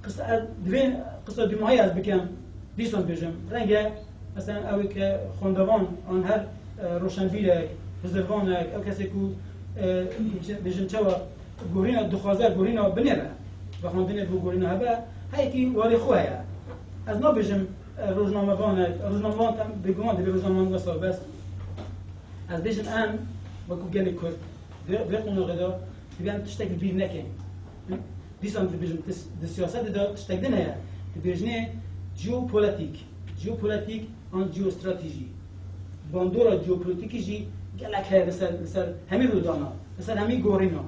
Qisa, ez divê qisa dûmahî ez bikim, dîsan bêjim. Renge, mesela, ew ke xwendevan an her, e, roşenbîrek, hizirvanek, ew kesê ku, e, bêjin çawa gorîna dixwaze, gorîna binêre, vexwendinê bo gorîna hebe, heyekî warê xwe heye. Ez nabêjim, e, rojnamevanek, rojnamevan tem bêguman divê rojnamevan wesa bes. Ez bêjim em, wekû gelê Kurd, vê, vê qonaxê de divê em tiştek li bîr nekin. Dîsan dibêjin, di, di siyasetê de tiştek din heye. Dibêjinê jeopolitîk, jeopolitîk an jeostratejî. Bandora jeopolitîkî jî gelek heye li ser, li ser hemî rûdana, li ser hemî gorîna.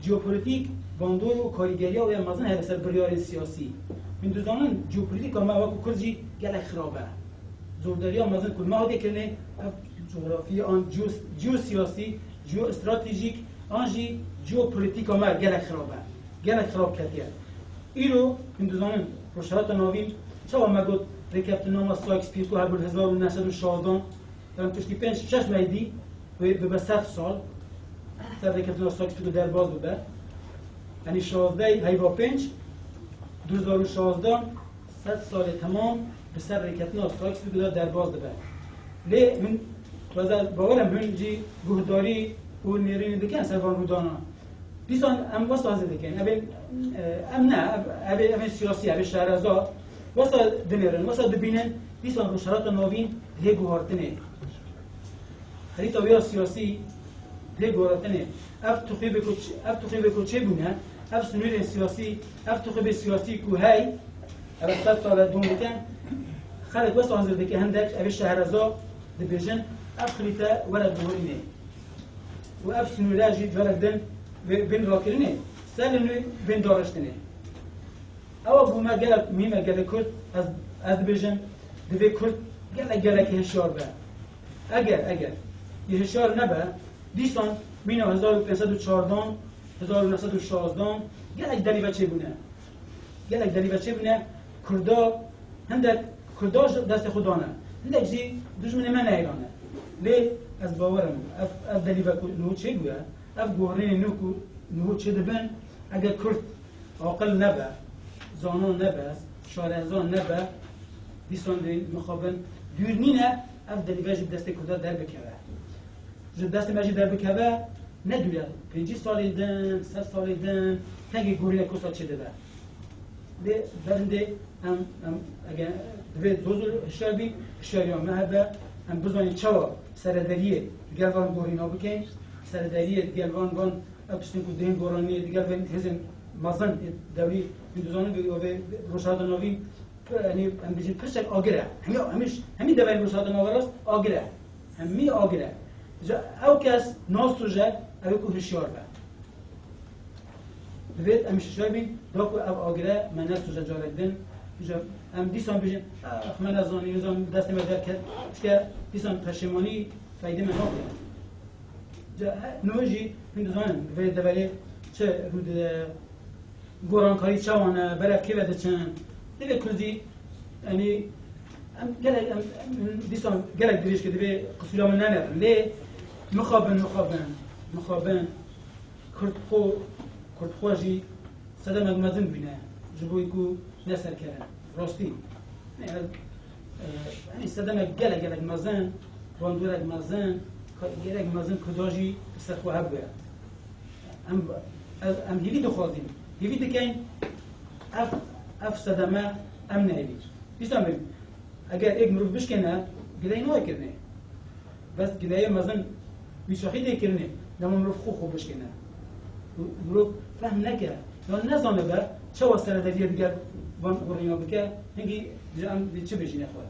Jeopolitîk bandor û karîgeriya wê mezin heye li ser biryarên siyasî. Hûn dizanin jeopolitîka me wekû Kurd jî gelek xirab e. Cordariya mezin ku me hatê kirinê, ev cografî an jeos-, jeosiyasî, jeostratejîk an jî jeopolitîka me gelek xirab e. Gelek xirab ketiye. Îro hûn dizanin Rojhilata Navîn çawa me got rêkeftinama Sykes-Picot hebû li hezar û neh sed û şazdan, yan piştî pênc şeş mehî dî wê bibe sed sal, ser rêkeftina Sykes-Picot derbas bibe. Yanî şazdeh heyva pênc, du hezar û şazdan, sed salê temam bi ser rêkeftina Sykes-Picot de derbas dibe. Lê hûn, ez bawer im hûn jî guhdarî û nêrînê dikin ser van rûdana. Dîsan em wesa hezir dikin. Evê, e, em ne, ev, evê, evê siyasî, evê şehreza. Wesa dinêrin, wesa dibînin, dîsan Rojhilata Navîn dihê guhartinê. Xerîta wê ya siyasî dihê guhartinê. Ev tuxîbê ku ç-, ev tuxîbê ku çêbûne, ev sinûrên siyasî, ev tuxîbê siyasî ku hey, ev sed sal e dom dikin, xelk wesa hezir dike, hindek evê şehreza dibêjin, ev xerîte were guhorînê. Û ev sinûre jî carek din vê, bên rakirinê, ser li nû bên dariştinê. Ewa bû me gelek mîme gelê Kurd, ez, ez dibêjim, divê Kurd gelek, gelek hişyar be. Eger, eger yê hişyar nebe, dîsan mîna hezar û pênc sed û çardan, hezar û neh sed û şazdan gelek delî ve çêbûne. Gelek delî ve çêbûne, Kurda, hindek Kurda ji destê xwe dane. Hindek jî dijminê me nehêlane. Lê ez bawer im, ev, ev delîve ku niho çêbûye, ev guherînê nû ku niho çêdibin, eger Kurd aqil nebe, zanon nebe, şarezan nebe, dîsan dê mixabin dûr nîne, ev delîve ji destê Kurda derbikeve. Ji destê me jî derbikeve, ne dûr e. Pêncî salên din, sed salên din, tengê guherînek wisa çêdibe. Lê berindê em, em, eger divê zor zor hişyar bîn, hişyariya me hebe, em bizanîn çawa serederiyê digel van guherîna bikeyn, serederiyê digel van, van ev tiştên ku dihên goraniyê digel vên hêzên mezin ê dewrî, hûn dizanin vê, vê Rojhilata Navîn, yanî em bêjin pirsek agir e. Hemî, hemî, hemî deveyên Rojhilata Naverast agir e. Hemî agir e. Ji ew kes nas tûje, ew ê ku hişyar be. Divêt em şişe bîn, da ku ev agire me ne soje carek din. Ji em dîsan bijin, "Ah, me nezanî, nizam destê me derket." Çike dîsan peşêmanî feyde me nake. Ji, he, niho jî hûn dizanin, vê deverê çi rû dide, gorankarî çawan e, berek kê ve diçin. Divê Kurdî, yanî, em gelek, em, em, dîsan gelek dirêj kir, divê qisûra min nenerin. Lê mixabin, mixabin, mixabin. Kurd xwe, Kurd xwe jî sedemek mezin dibîne, ji bo ku ne serkevin. Rastî. Ne, e, yanî sedemek gelek, gelek mezin, bandorek mezin, ka-, gelek mezin Kurda jî li ser xwe hebûye. Em, em, em hêvî dixwazin, hêvî dikeyn, ev, ev sedeme em nehêlîn. Dîsa em, eger êk mirov bişkêne, gileyî nayê kirinê. Bes gileyê mezin wî şaxî tê kirinê, dema mirov xwe xwe bişkêne. Mirov fehm neke, yan nezanibe, çawa serederiye digel van guherîna bike, hingî ji em dê çi bêjîne xwe.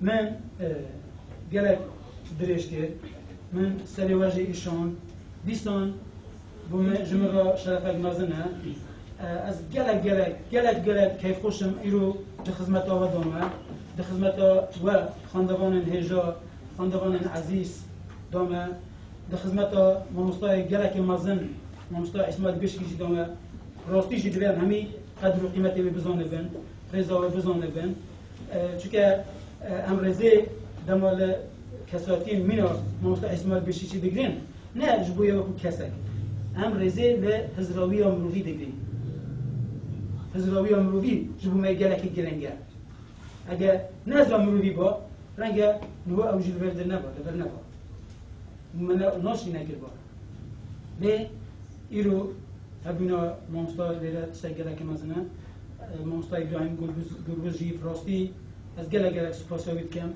Min, e, gelek dirêj kir, min serê we jî îşand, dîsan bo min, ji min re şerefek mezin e. E, ez gelek, gelek, gelek, gelek keyfxweş im îro di xizmeta we de me, di xizmeta we xwendevanên hêja, xwendevanên ezîz de me, di xizmeta mamostayê gelekê mezin, mamosta Îsmaîl Beşikî jî de me. Rastî jî divê em hemî qedr û qîmetê wê bizanibin, rêza wê bizanibin. E, çunke, e, em rêzê dema li kesatiyên mîna mamosta Îsmaîl Beşikçî digirin, ne ji bo yê wekû kesek. Em rêzê li hizrawiya mirovî digirin. Hizrawiya mirovî ji bo me gelekî giring e. Eger ne hizra mirovî ba, renge niha ew jî li vir neba, li vir neba. Me ne, nas jî nekiriba. Lê îro hebûna mamosta lêre tiştek gelekî mezin e. E, mamosta Îbrahîm Gurbuz, Gurbuz jî bi rastî ez gelek gelek spasiya wî dikim.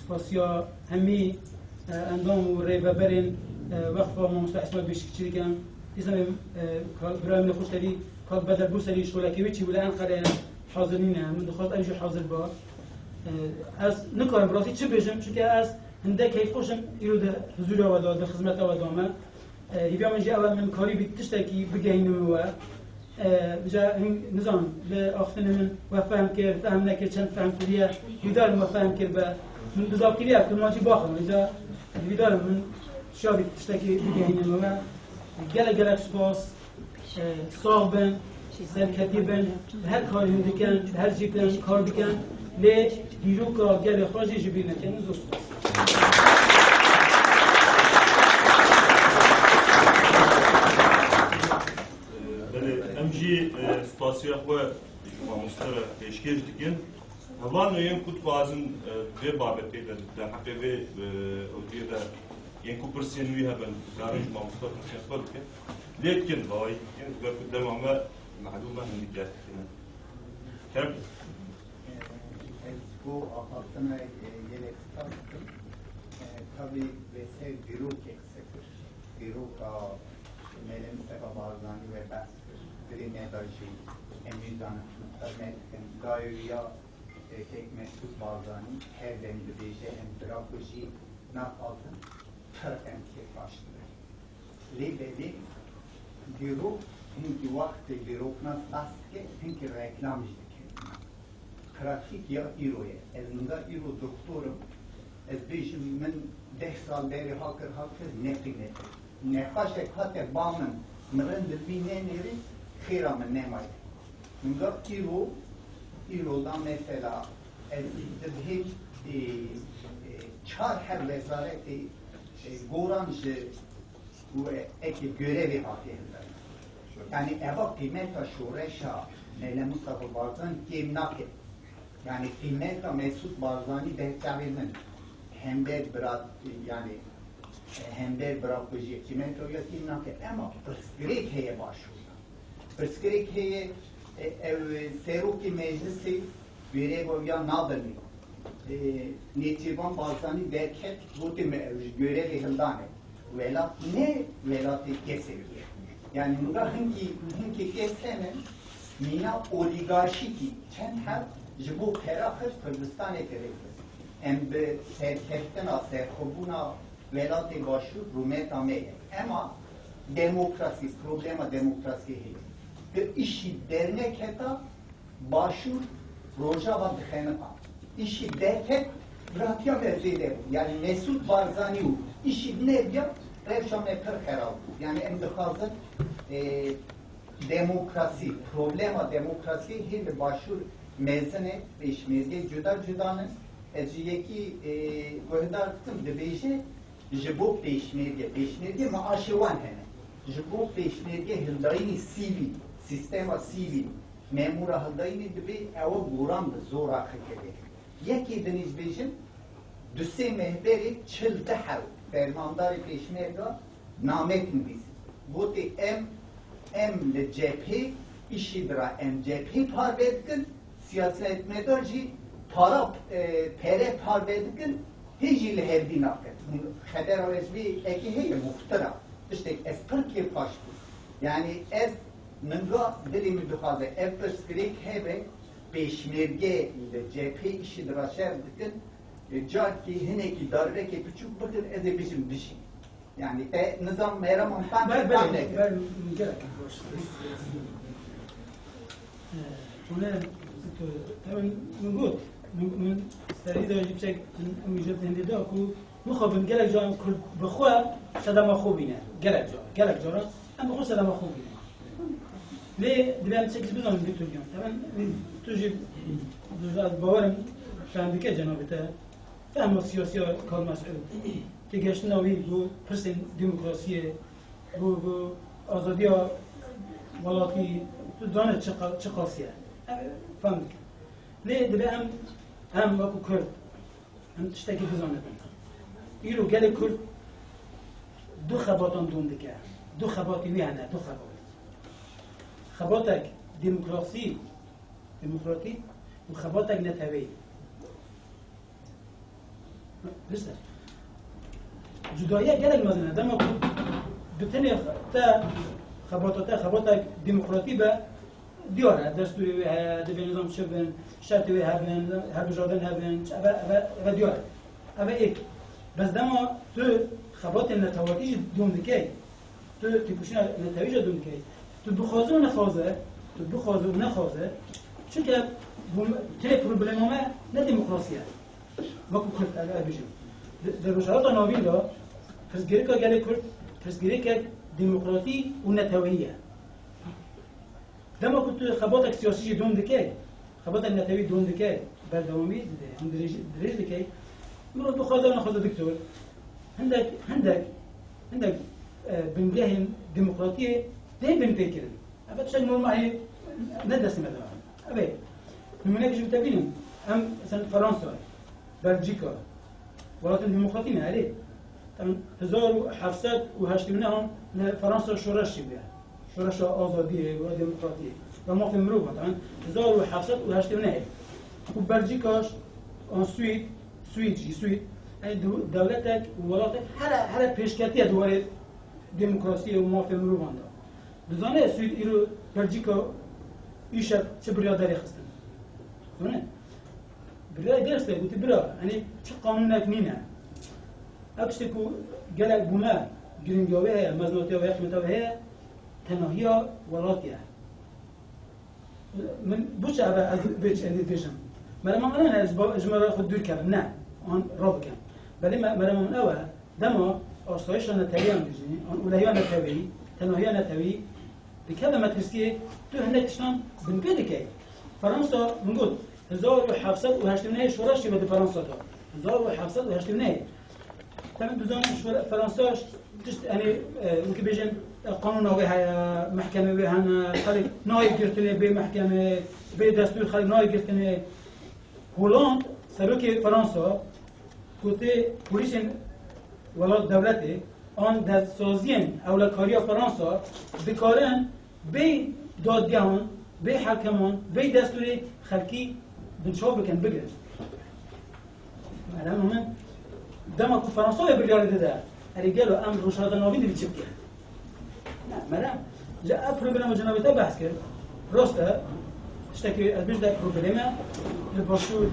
Spasiya hemî, e, endam û rêveberên, e, Weqfa Mamosta Îsmaîl Beşikçî dikim. Dîsa em, e, ka-, birayê min xweşderî Kak Bedel Buserî şolekê wî çî bû li Enqereyê hazir nîne. Min dixwest ew jî hazir ba. E, ez nikarim bi rastî çi bêjim, çunke ez hindek keyfxweş im îro di huzûra we de, di xizmeta we de me. E, hêviya min jî ew e, min karîbî tiştekî bigehînim we. E, vêca hin, nizanim, li axiftinê min we fehm kir, fehm nekir, çend fehm kiriye, hêvîdar im we fehm kiribe. Min bizavkiriye, kirmancî baxim, vêca hêvîdar im min şabî tiştekî bigehînim we. Gelek gelek spas. E, sax bin, serketî bin, her karî hûn dikin, her cî bin kar dikin, lê dîroka gelê xwe jî ji bîr nekin. Zor spas. Belê, em jî, e, spasiya xwe ji mamoste re pêşkêş dikin. Hevalno yên ku dixwazin, e, vê babetê de, di heqê vê, e, ewdiyê de yên ku pirsên wî hebin, dikarin ji mamoste pirsên xwe bikin. Lê dikin, dawayî dikin, ji ber ku dema me mehdûd e, hindî derdikevin. Kerem. Ez bo axaftina, e, gelek spas dikim. E, tabî vê ser dîrokê qise kir. Dîroka Melê Mistefa Barzanî we behs kir. Dilê me de jî em jî zanin, hurmet dikin. Dayê wî ya, e, Kek Mesûd Barzanî her dem dibêje, em bira ku jî naxwazin, pir em kêfxweş dibin. Lê belê dîrok hinkî wextê dîroknas behs dike, hinkî reklam jî dike. Pratîk ya îro ye. Ez niha îro doktor im. Ez bêjim min deh sal berê ha kir, ha kir, neqîne. Nexweşek hate ba min, mirin di vî nenêrî, xêra min nemaye. Niha îro, îro da mesela ez dibihêm Ê, ê, çar heb wezaretê, ê, goran ji û eke görevê hatiye hildan. Yani eva qîmeta şoreşa Mele Mustafa Barzanî kêm nake. Yani qîmeta Mesut Barzanî ber çavê min hember bira, yani hember bira xwe jî qîmeta wî ya kêm nake. Ema pirsgirêk heye başûr. Pirsgirêk heye, e, ew serokê meclisê wê rêva wî ya nadin. E, Nêçîrvan Barzanî derket, gotê me ew ji görevê hildane. Welat ne welatê kesê ye. Yani min re hinkî, hinkî kes hene, mîna olîgarşîkî çend heb ji bo pera xist Kurdistanê kirêt. Em bi serkeftina, serxwebûna welatê Başûr rûmeta me ye. Ema demokrasî, problema demokrasiyê heye. Di îşî derneketa Başûr Rojava dixeniqa. Îşî derket, giratiya me zêde bû. Yani Mesut Barzanî û îşî nebiya, rewşa me pir xerab bû. Yani em dixwazin, e, demokrasî, problema demokrasiyê hê li Başûr mezin e, pêşmerge cuda cuda ne. Ez ji yekî, e, guhdar dikim, dibêje ji bo pêşmerge. Pêşmerge maaşê wan hene. Ji bo pêşmerge hildayînê sivîl, sîstema sivîl, memûra hildayînê dibê ew goran bi zor axike vê. Yekê din jî dibêjin, du sê meh berê çil du heb fermandarê pêşmerga namek nivîs. Gotê em, em li cephê îşî dira, em cephê parve dikin, siyasetmedar jî para, e, pere parve dikin, hê jî li hevdî nakin. Xebera wê ji vê yekê heye, muxtira. Tiştek ez pir kêfxweş bûm. Yani ez ninga dilê min dixwaze ev pirsgirêk hebe, pêşmerge li cephê îşî dira şer dikin, e, carkî hinekî darbekê piçûk bikin, ez ê bijim bijî. Yani te nizam mehreman tam Ber, ber, tam nekin. Ber, gerek baş. Ee, Hûne, hemen min got, min, min serî de jî çek, em jî hindê da ku mixabin gelek caran Kurd bi xwe sedema xwe bîne. Gelek caran, gelek caran em bi xwe sedema xwe bîne. Lê divê em çek jî bizanin vî tu giyan. Hemen tu jî bawerim fehmdike cenabê te. Fehma siyasiya Kal Mesûd, têgihiştina wî bo pirsên demokrasiyê, bo, bo azadiya welatî, tu dane çi qa-, çi qasî ye. Em fem dikin. Lê dibe em, em wekî Kurd, em tiştekî bizanibin. Îro gelê Kurd du xebatan dom dike. Du xebatê wî hene, du xebat. Xebatek demokrasî, demokratîk û xebatek neteweyî. Biste. Cudayiya gelek mezin e. Dema ku bi tenê te xebata te xebata demokratî be, diyar e. Destûrê wê heye, divê nizam çi bin, şertê wê hebin, hilbijartin hebin, eve, eve, eve diyar e. Eve êk. Bes dema tu xebatên netewatî jî dom dikey, tu têkoşîna netewî jî dom dikey. Tu bixwaze û nexwaze, tu bixwaze û nexwaze, çunke bû me, tenê problema me ne demokrasî ye. Wekî Kurd, ez, ez bêjim. Di, di Rojhilata Navîn de pirsgirêka gelê Kurd, pirsgirêkek demokratî û neteweyî ye. Dema ku tu xebatek siyasî jî dom dikey, xebatek netewî dom dikey, berdewamî dide, hûn dirêj, dirêj dikey, mirov bixwaze nexwaze diktor, hindek, hindek, hindek, e, bingehên demokratiyê dê bin pê kirin. Ev tiştek normal hê ne destê me de. Ev ê. Nimûnek ji te bînim. Em, mesela Fransa, Belçîka, welatên demokratî ne, erê. Em hezar û heft sed û heştê û neh li Fransa şoreş çêbûye. Şoreşa azadiyê û demokratiyê ve mafê mirovan. Em hezar û heft sed û heştê û neh û Belçîka, an Swîd, Swîd jî, Swîd, yani dew-, dewletek û welatek here, here pêşketiye di warê demokrasiyê û mafê mirovan de. Dizane Swîd îro Belçîka îşev çi biryar derê xistin? Dizane? Biryarê derxiste, gotî, bira, yanî çi qanûnek nîne. Ev tiştê ku gelek bû me giringiya wê heye, mezinatiya wê, qîmeta wê heye, tenahiya welatî ye. Min bo çi ev e, ez bê çi, ez bêjim? Merema min ne, ez ba-, ji me re xwe dûr kevim, ne, an rabikim. Belê me-, merema min ew e, dema asayişa netewî em bêjin, an ûlehiya netewî, tenahiya netewî, dikeve metirsiyê, tu hinek tiştan binpê dikey. Fransa, min got, Hezar û heft sed û heştê û nehê şoreş çêbe di Fransa de. Hezar û heft sed û heştê û nehê. Temê dizanin şore-, Fransa tişt, yani, e, wekî bêjin, e, qanûna wê heye, mehkemê wê hene, xelk nayê girtinê bê mehkemê, bê destûr xelk nayê girtinê. Hollande, serokê Fransa, ku tê polîsên welat dewletê an destsaziyên ewlekariya Fransa dikarin bê dadgehan, bê hekeman, bê destûrê xelkî binçav bikin, bigirin. Merhema min, dema ku Fransa wê biryarê dide, erê gelo em Rojhilata Navîn dibî çi bikin? Ne, merhem. Ji ev problema cenabê te behs kir. Rast e, tiştekî ez bêjim de probleme, li başûr,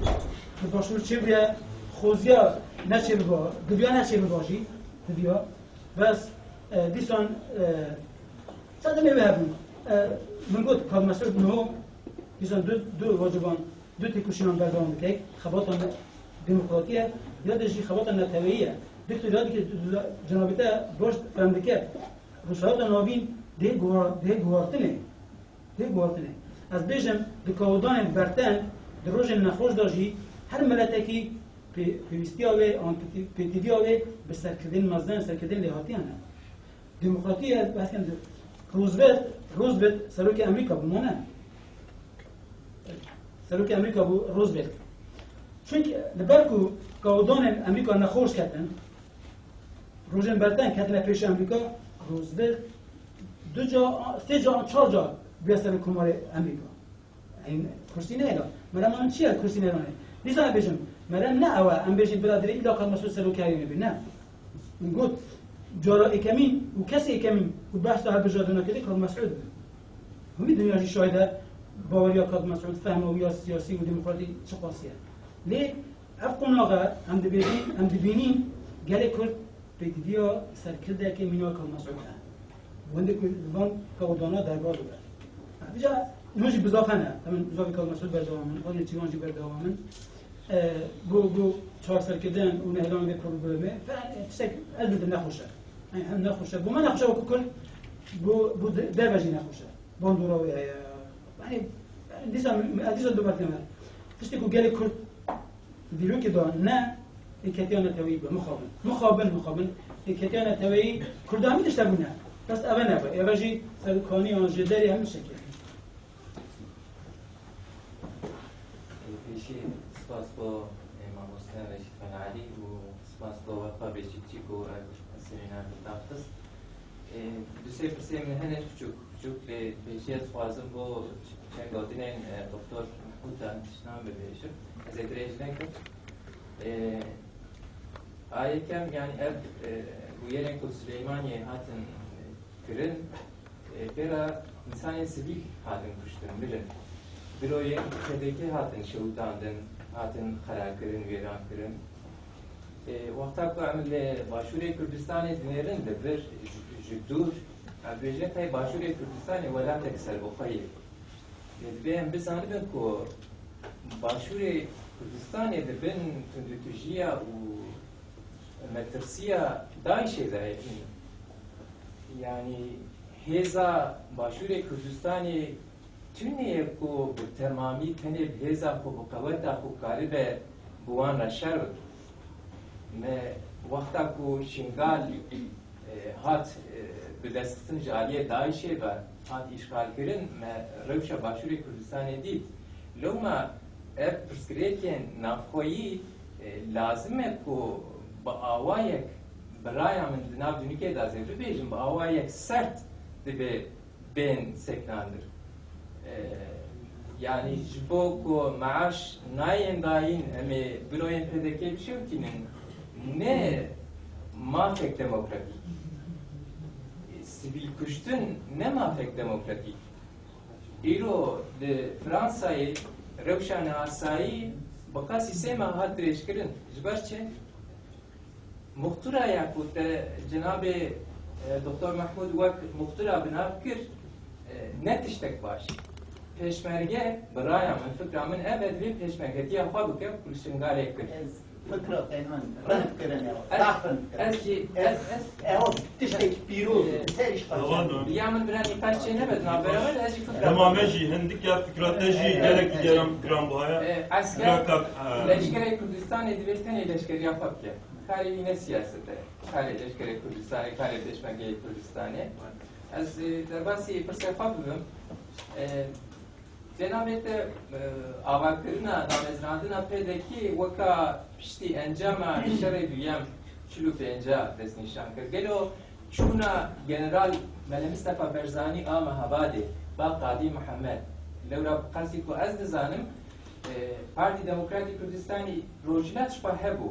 li başûr çêbûye, xoziya neçêbiba, diviya neçêbiba jî, diviya. Bes, e, dîsan, e, Sedemê wê hebûn. E, min got, Kak Mesûd niho, dîsan du, du waciban, du têkoşînan berdewam dike. Xebata ne-, demokratî ye, ya de jî xebata neteweyî ye. Diktor ya dike, cenabê te baş fem dike. Rojhilata Navîn dê guha-, dê guhartinê. Dê guhartinê. Ez bêjim, di kawidanên berten, di rojên nexweş de jî her miletekî pê-, pêwîstiya wê, an pêti-, pêtiviya wê bi serkirdên mezin, serkirdên lêhatiyan e. Demokratî ye, behs kem de Roosevelt, Roosevelt serokê Amerîka bû, ne? Serokê Amerîka bû Roosevelt. Çunkî li ber ku kawidanên Amerîka nexweş ketin, rojên berten ketine pêşiya Amerîka, Roosevelt du ca, sê ca, çar ca bûye serokkomarê Amerîka. Ey, kursî neyla. Merema min çi ye kursî neylanê? Dîsa em bêjin, merem ne ew e, em bêjin bila dirê îla Kak Mesûd serokê herêmê bê. Ne. Min got, cara êkemîn û kesê êkemîn ku behsa hilbijartina kirî Kak Mesûd bû. Hemî dinya jî şahid e baweriya Kak Mesûd, fehma wî ya siyasî û demokratî çiqasî ye. Lê ev qonaxe em dibêjin, em dibînîn gelê Kurd pêdiviya serkirdekê mîna Kak Mesûd e. Wendê ku li van kawdana derbar dibe. Îca hûn jî bizaf hene. Hemin bizafê Kak Mesûd berdewam in, xwedê çîvan jî berdewam in. E, bu, bu çar serkirdin û nehêlan vê problemê, fe-, tiştek elbette nexweş e. Yani hem nexweş e. Bu me nexweş e wekî Kurd, bu, bu de-, deve jî nexweş e. Bandora wê heye. Yani, yani dîsa, ez dîsa duber dikeme. Tiştê ku gelê Kurd Dîrokê de ne êketiya neteweyî be, mixabin. Mixabin, mixabin. Êketiya neteweyî Kurda hemî tişt hebûne. Bes eve nebe. Eve jî serokaniyan ji derê hemî şekil. Pêşî spas bo, e, mamoste Reşîd Xanalî û spas bo Weqfa Beşîkçî ku ev semînar bi daxist. E, du sê pirsê min hene, piçûk piçûk, lê pêşî ez dixwazim bo çend gotinên, e, Doktor Mehmûd de tiştan bibêjim. Ez ê dirêj nekim. E, a yekem, yani ev, e, bûyerên ku Silêmaniyê hatin, e, kirin, e, pêra însanên sivîl hatin kuştin, mirin. Biroyên P D K hatin şewitandin, hatin xera kirin, wêran kirin. E, wexta ku em li Başûrê Kurdistanê dinêrin, li vir, ji, ji dûr, em dibêjin tey Başûrê Kurdistanê welatek serbixwe ye. Lê divê em bizanibin ku Başûrê Kurdistanê di bin tundûtûjiya û metirsiya DAIŞê de ye. Yanî hêza Başûrê Kurdistanê tune ye ku bi temamî tenê bi hêza xwe, bi qeweta xwe karibe bi wan re şer bike. Me wexta ku Şingal, e, hat, e, bidestxistin ji aliyê DAIŞê ve, hat îşxalkirin, me rewşa Başûrê Kurdistanê dît. Lewma ev pirsgirêkên navxweyî, e, lazim e ku bi awayek, bi raya min di nav dûnikê de ez ê bibêjim, bi awayek sert divê bên sekinandin. E, yanî ji bo ku meaş nayên dayîn, em ê biroyên P D K bişewitînin, ne mafek demokratîk. Sivîl kuştin ne mafek demokratîk. Îro li Fransayê rewşa neasayî bi qasî sê meh hat dirêjkirin. Ji ber çi? Muxtura ya ku te cenabê, e, Doktor Mehmûd wek muxtura bi nav kir, e, ne tiştek baş e. Pêşmerge, bi raya min, fikra min ev e, divê pêşmergetiya xwe bike ku li Şingalê kir. Ez Fikra te nan rend kirine, ez, daxin kirine. Ez jî, ez, ez, ew tiştek pîroz, e, ser iş başlar. Ya min bira nîqaş çê nebet, navbera me de ez jî fikra. Dema me jî hindik ya fikra te jî, e, gelek, e, gelen giran buhaya. E, esker, fikra kak, e, leşkerê Kurdistanê divê tenê leşkeriya xwe bike. Karê wî ne siyaset e. Karê leşkerê Kurdistanê, karê pêşmergeyê Kurdistanê. Ez, e, derbasî pirsê xwe bibim. E, Cenabê te, e, avakirina damezrandina P D K weka piştî encama şerê duyem çil û pênca destnîşan kir. Gelo çûna General Mele Mistefa Berzanî a Mehabadê, ba Qadî Mihemed, lewra bi qasî ku ez dizanim, e, Partî Demokratî Kurdistanî Rojhilat ji xwe hebû.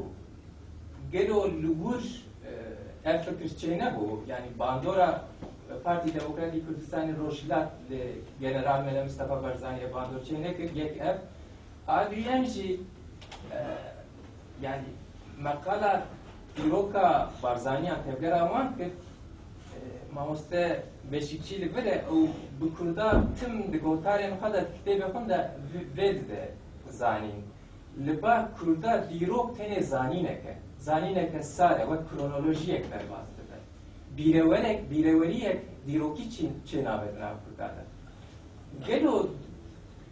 Gelo li wir, e, ev fikir çênebû, yanî bandora Partî Demokratî Kurdistanê Rojhilat li General Mele Mistefa Barzaniyê bandor çênekir, yek ev. A duyem jî, e, yanî meqala dîroka Barzaniyan tevgera wan kir, e, mamoste Beşîkçî li vir e û bi kurda tim di gotarên xwe de kitêbê xwe de vê, vê dide zanîn. Li ba kurda dîrok tenê zanînek e. Zanîneke sar e, wek kronolojiyek derbas dibe. Bîrewerek, bîreweriyek dîrokî çî-, çênabe di nav kurda de. Gelo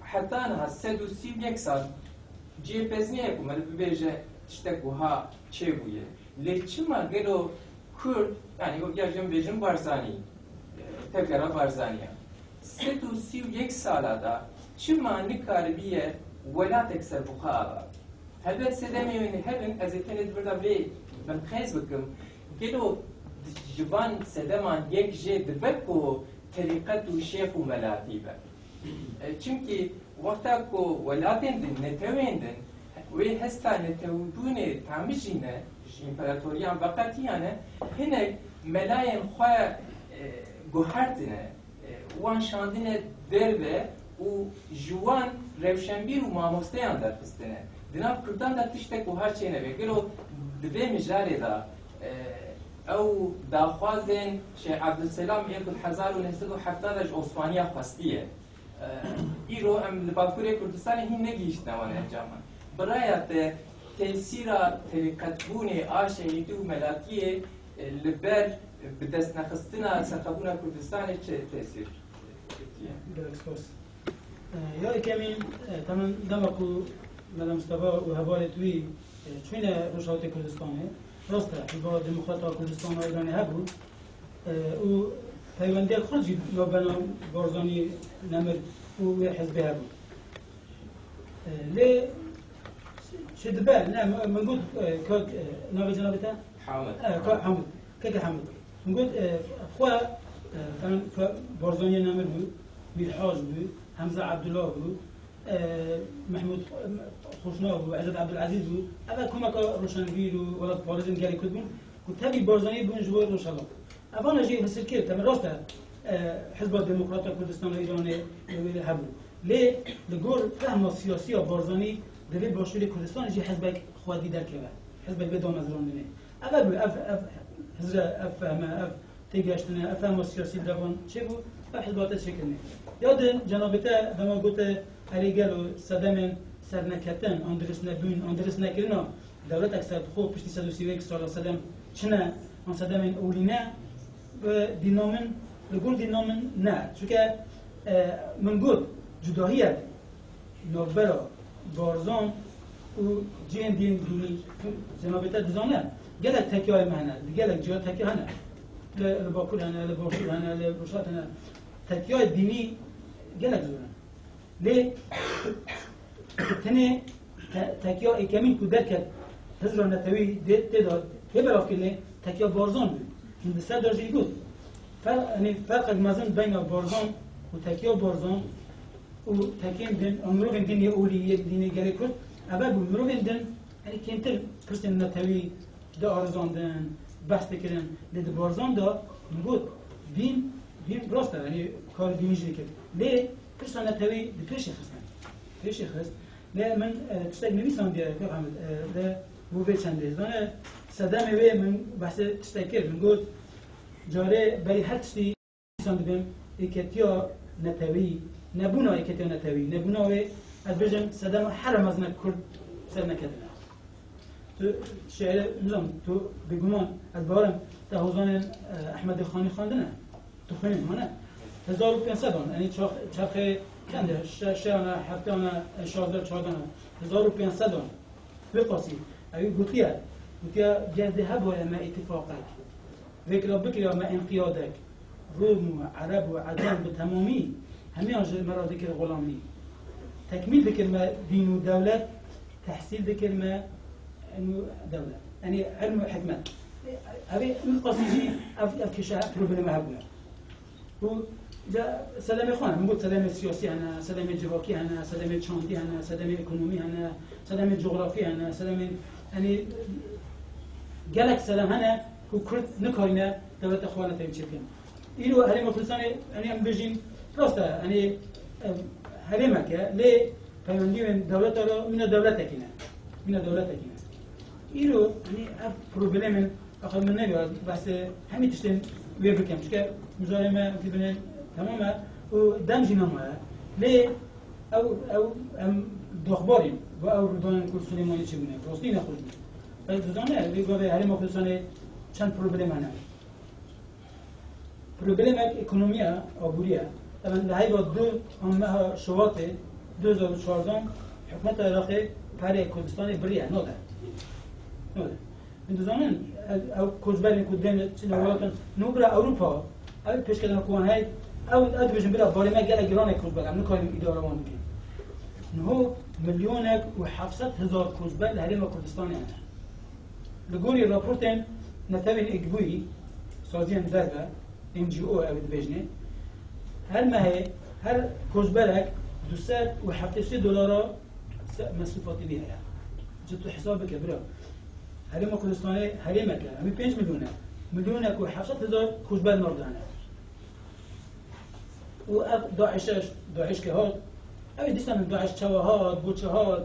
heta niha sed û sî û yek sal cihê peziniyê ye ku meriv bibêje tiştek wiha çêbûye. Lê çima gelo Kurd, yanî ya jî em bêjin Barzanî, e, tevgera Barzanî ye. Sed û sî û yek sala de çima nikaribiye welatek serbixwe ava? Helbet sedemên wê hebin, ez ê tenê di vir de vê binqêz bikim. Gelo ji van sedeman yek jê dibe ku terîqet û şêx û melatî be? E, çimkî wexta ku welatên din, netewên din, wê hesta netewbûnê tamijîne, ji împaratoriyan veqetiyane, hinek melayên xwe, e, guhertine, e, wan şandine derve û ji wan rewşenbîr û mamosteyan derxistine. Di nav kurdan de tiştek wiha çênebe. Gelo di vê mijarê de, e, ew daxwazên Şêx Ebdulselam ê ku di hezar û neh sed û hefta de ji Osmaniya xwestiye. Îro em li Bakurê Kurdistanê hîn negihîştine wan encaman. Bi raya te tesîra terîqetbûnê a şehîdî û melatiyê, e, li ber bi destnexistina serxwebûna Kurdistanê çi tesîr ketiye? Gelek spas. E, ya yekemîn, e, temen dema ku Mela Mistefa û hevalêt wî, e, çûne Rojhilatê Kurdistanê, rast e, Hizba Demokrat a Kurdistanê a Îranê hebû, e, û peywendiyek xurt jî navbena Barzanî Nemir û wê hizbê hebû. E, lê çi dibe, ne, min, min got, e, kak, e, navê cenabê te? Hamid. E, kak Hamid. Keke Hamid. Min got, e, xwe, e, em, ka-, Barzanî Nemir bû, Mîr Hac bû, Hemze Abdullah bû, e, Mehmûd Xo-, Xoşnav bû, Ezed Abdulazîz bû. Ev komeka roşenbîr û welatparêzên gelê Kurd bûn ku tevî Barzanî bûn ji bo Rojava. Evana jî hisir kir, teme rast e, e, Hizba Demokrat a Kurdistana Îranê, e, hebû. Lê li gor fehma siyasî ya Barzanî, di vê başûrê Kurdistanê jî hizbek xwedî derkeve. Hizbek bê damezrandinê. Ev bû, ev, ev hizre, ev fehme, ev têgeştine, ev fehma siyasî li devan çêbû, ev hizba te çêkirine. Ya din, cenabê te dema gote, erê gelo sedemên serneketin, an dirist nebûn, an dirist nekirina, dewletek serbixwe piştî sed û sî û yek sala sedem çine, an sedemên olî ne, bi dîna min, li gor dîna min ne. Çunke, e, min got, cudahiyek navbera Barzan û cihên din dînî, cenabê te dizane, gelek tekiyayê me hene, di gelek ciya tekiya hene. Li, li Bakur hene, li Başûr hene, li Rojhilat hene. Tekiyayê dînî gelek zor in. Lê tenê te-, tekiya êkemîn ku derket hizra netewî dê, tê de tê belavkirinê, tekiya Barzan bû. Min di ser de jî got, fer-, yanî ferqek mezin beyna Barzan û tekiya Barzan û tekiyên din, û mirovên din yê olî yê dînê gelê Kurd, ev bû mirovên din, yanî kêmtir pirsên netewî diarizandin, behs dikirin. Lê di Barzan de min got, dîn, dîn rast e, yanî kar dînî jî dikir. Lê pirsa netewî di pêşê xistin. Pêşê xist. Lê min, e, tiştek nivîsandiye, Kak Hamid, e, li bo vê çendê. Zane, sedemê wê min behsê tiştek kir. Min got, carê berî her tiştî Dîsan dibêm êketiya netewî, nebûna êketiya netewî, nebûna wê, ez bêjim, sedema here mezin e Kurd ser neketine. Tu şiîrê, nizam, tu bêguman, ez bawerim, te hozanên, e, Ehmedê Xanî xwendine. Tu xwînî, ma ne? Hezar û pênc sed an, yanî çax-, çaxê çend e? Şe-, şeş ana, heft ana, e, şazdeh, çardeh ana. Hezar û pênc sed an. Wê qasî, ew gotiye, gotiye, ger dê hebûye me îtîfaqek. Vêkira bikiriya me înqiyadek, Rom û Ereb û Ecem bi temamî, hemiyan ji me re dikir xulamî. Tekmîl dikir me dîn û dewlet, tehsîl dikir me ilm û dewlet. Yanî ilm û hikmet. Ev ê min qasî jî ev, ev kêşe probleme hebûye. Û ca sedemê xwe hene, min got sedemê siyasî hene, sedemê civakî hene, sedemê çandî hene, sedemê ekonomî hene, sedemê cografî hene, sedemê, yanî gelek sedem hene ku Kurd nikarîne dewleta xwe netewî çêbikin. Îro herêma Kurdistanê, yanî em bêjin, rast e, yanî, em, herêmek e, lê peywendiyên dewleta re mîna dewletekî ne. Mîna dewletekî ne. Îro, yanî ev problemên, axir min neviya behsê hemî tiştên wê bikim. Çike mijarê me, em dibînin, temam e û dem jî nemaye. Lê ew, ew, em doxbar in bo ew rûdanên ku Silêmaniyê çêbûne. Rastî nexweş bû. Ez dizane, vê gavê herêma Kurdistanê çend problem hene. Problemek ekonomî ye, aborî ye. Em li heyva du an meha Şubatê du hezar û çardeh hikûmeta Iraqê perê Kurdistanê biriye, nade. Nade. Em dizanin, ev, ew koçberên ku dên çine welatin, nû bira Ewropa, ew pêşketina ku wan heye, ew, ew dibêjin bira barê me gelek giran e koçber, em nikarin îdara wan bikin. Niho milyonek û heft sed hezar koçber li herêma Kurdistanê hene. Li gorî raportên Netewên Êkbûyî, saziyên derve, N G O ew dibêjinê, her mehê her koçberek du sed û heftê sê dolara se-, mesrûfatî wî heye. Ji tu hesab bike, bira. Herêma Kurdistanê herêmek e. Em ê pênc milyon e. Milyonek û heft sed hezar koçber nav de hene. Û ev DAIŞ, DAIŞ ke hat, ew ê dîsan DAIŞ çawa hat, bo çi hat,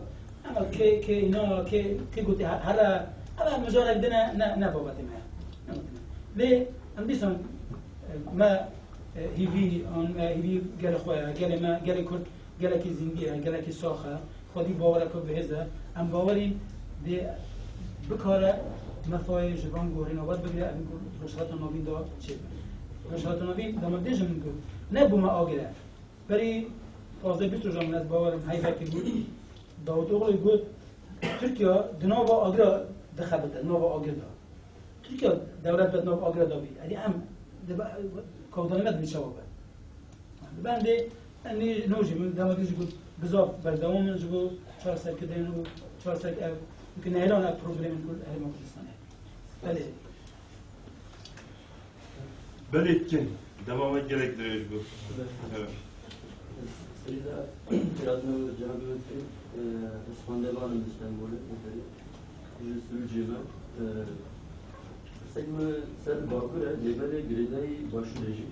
ema kê, kê îna, kê, kê gotî he-, here, ev mijarek din e, ne, ne babetê me ye. Ne babetê me. Lê em dîsan, e, me, e, hîvî an, me hîvî gelê xwe ye, gelê me, gelê Kurd, gelekî zîndî ye, gelekî sax e. Xwedî bawereke bihêz e. Em bawerîn dê bikare mefayê ji van guherîna werbigire, em ku Rojhilata Navîn de çêbe. Rojhilata Navîn dema dê ji min got, ne bo me agir e. Berî pazdeh bîst rojan min ez bawerim heyvekî got, Davutoglu got, Tirkiye di nava agira dixebite, nava agir de. Tirkiye dewlet be di nav agira de bî. Êdî em dibe, kewdana me dibî çawa be. Li bendê, em nê, nû jî min dema dî jî got, bizaf berdewam in ji bo çareserkirdin û çareserek ev, weke nehêlan ev problemên ku li Herêma Kurdistanê. Belê. Belê dikin. Dema me gelek dirêj bû. Evet. Serî de pêhatina cenabê me dikin, e, ez xwendevan im li Stenbolê, Oxirê. Ji Sirûcê me, e, pirsek me ser li Bakur e, lê belê girêdayî Başûrê jî.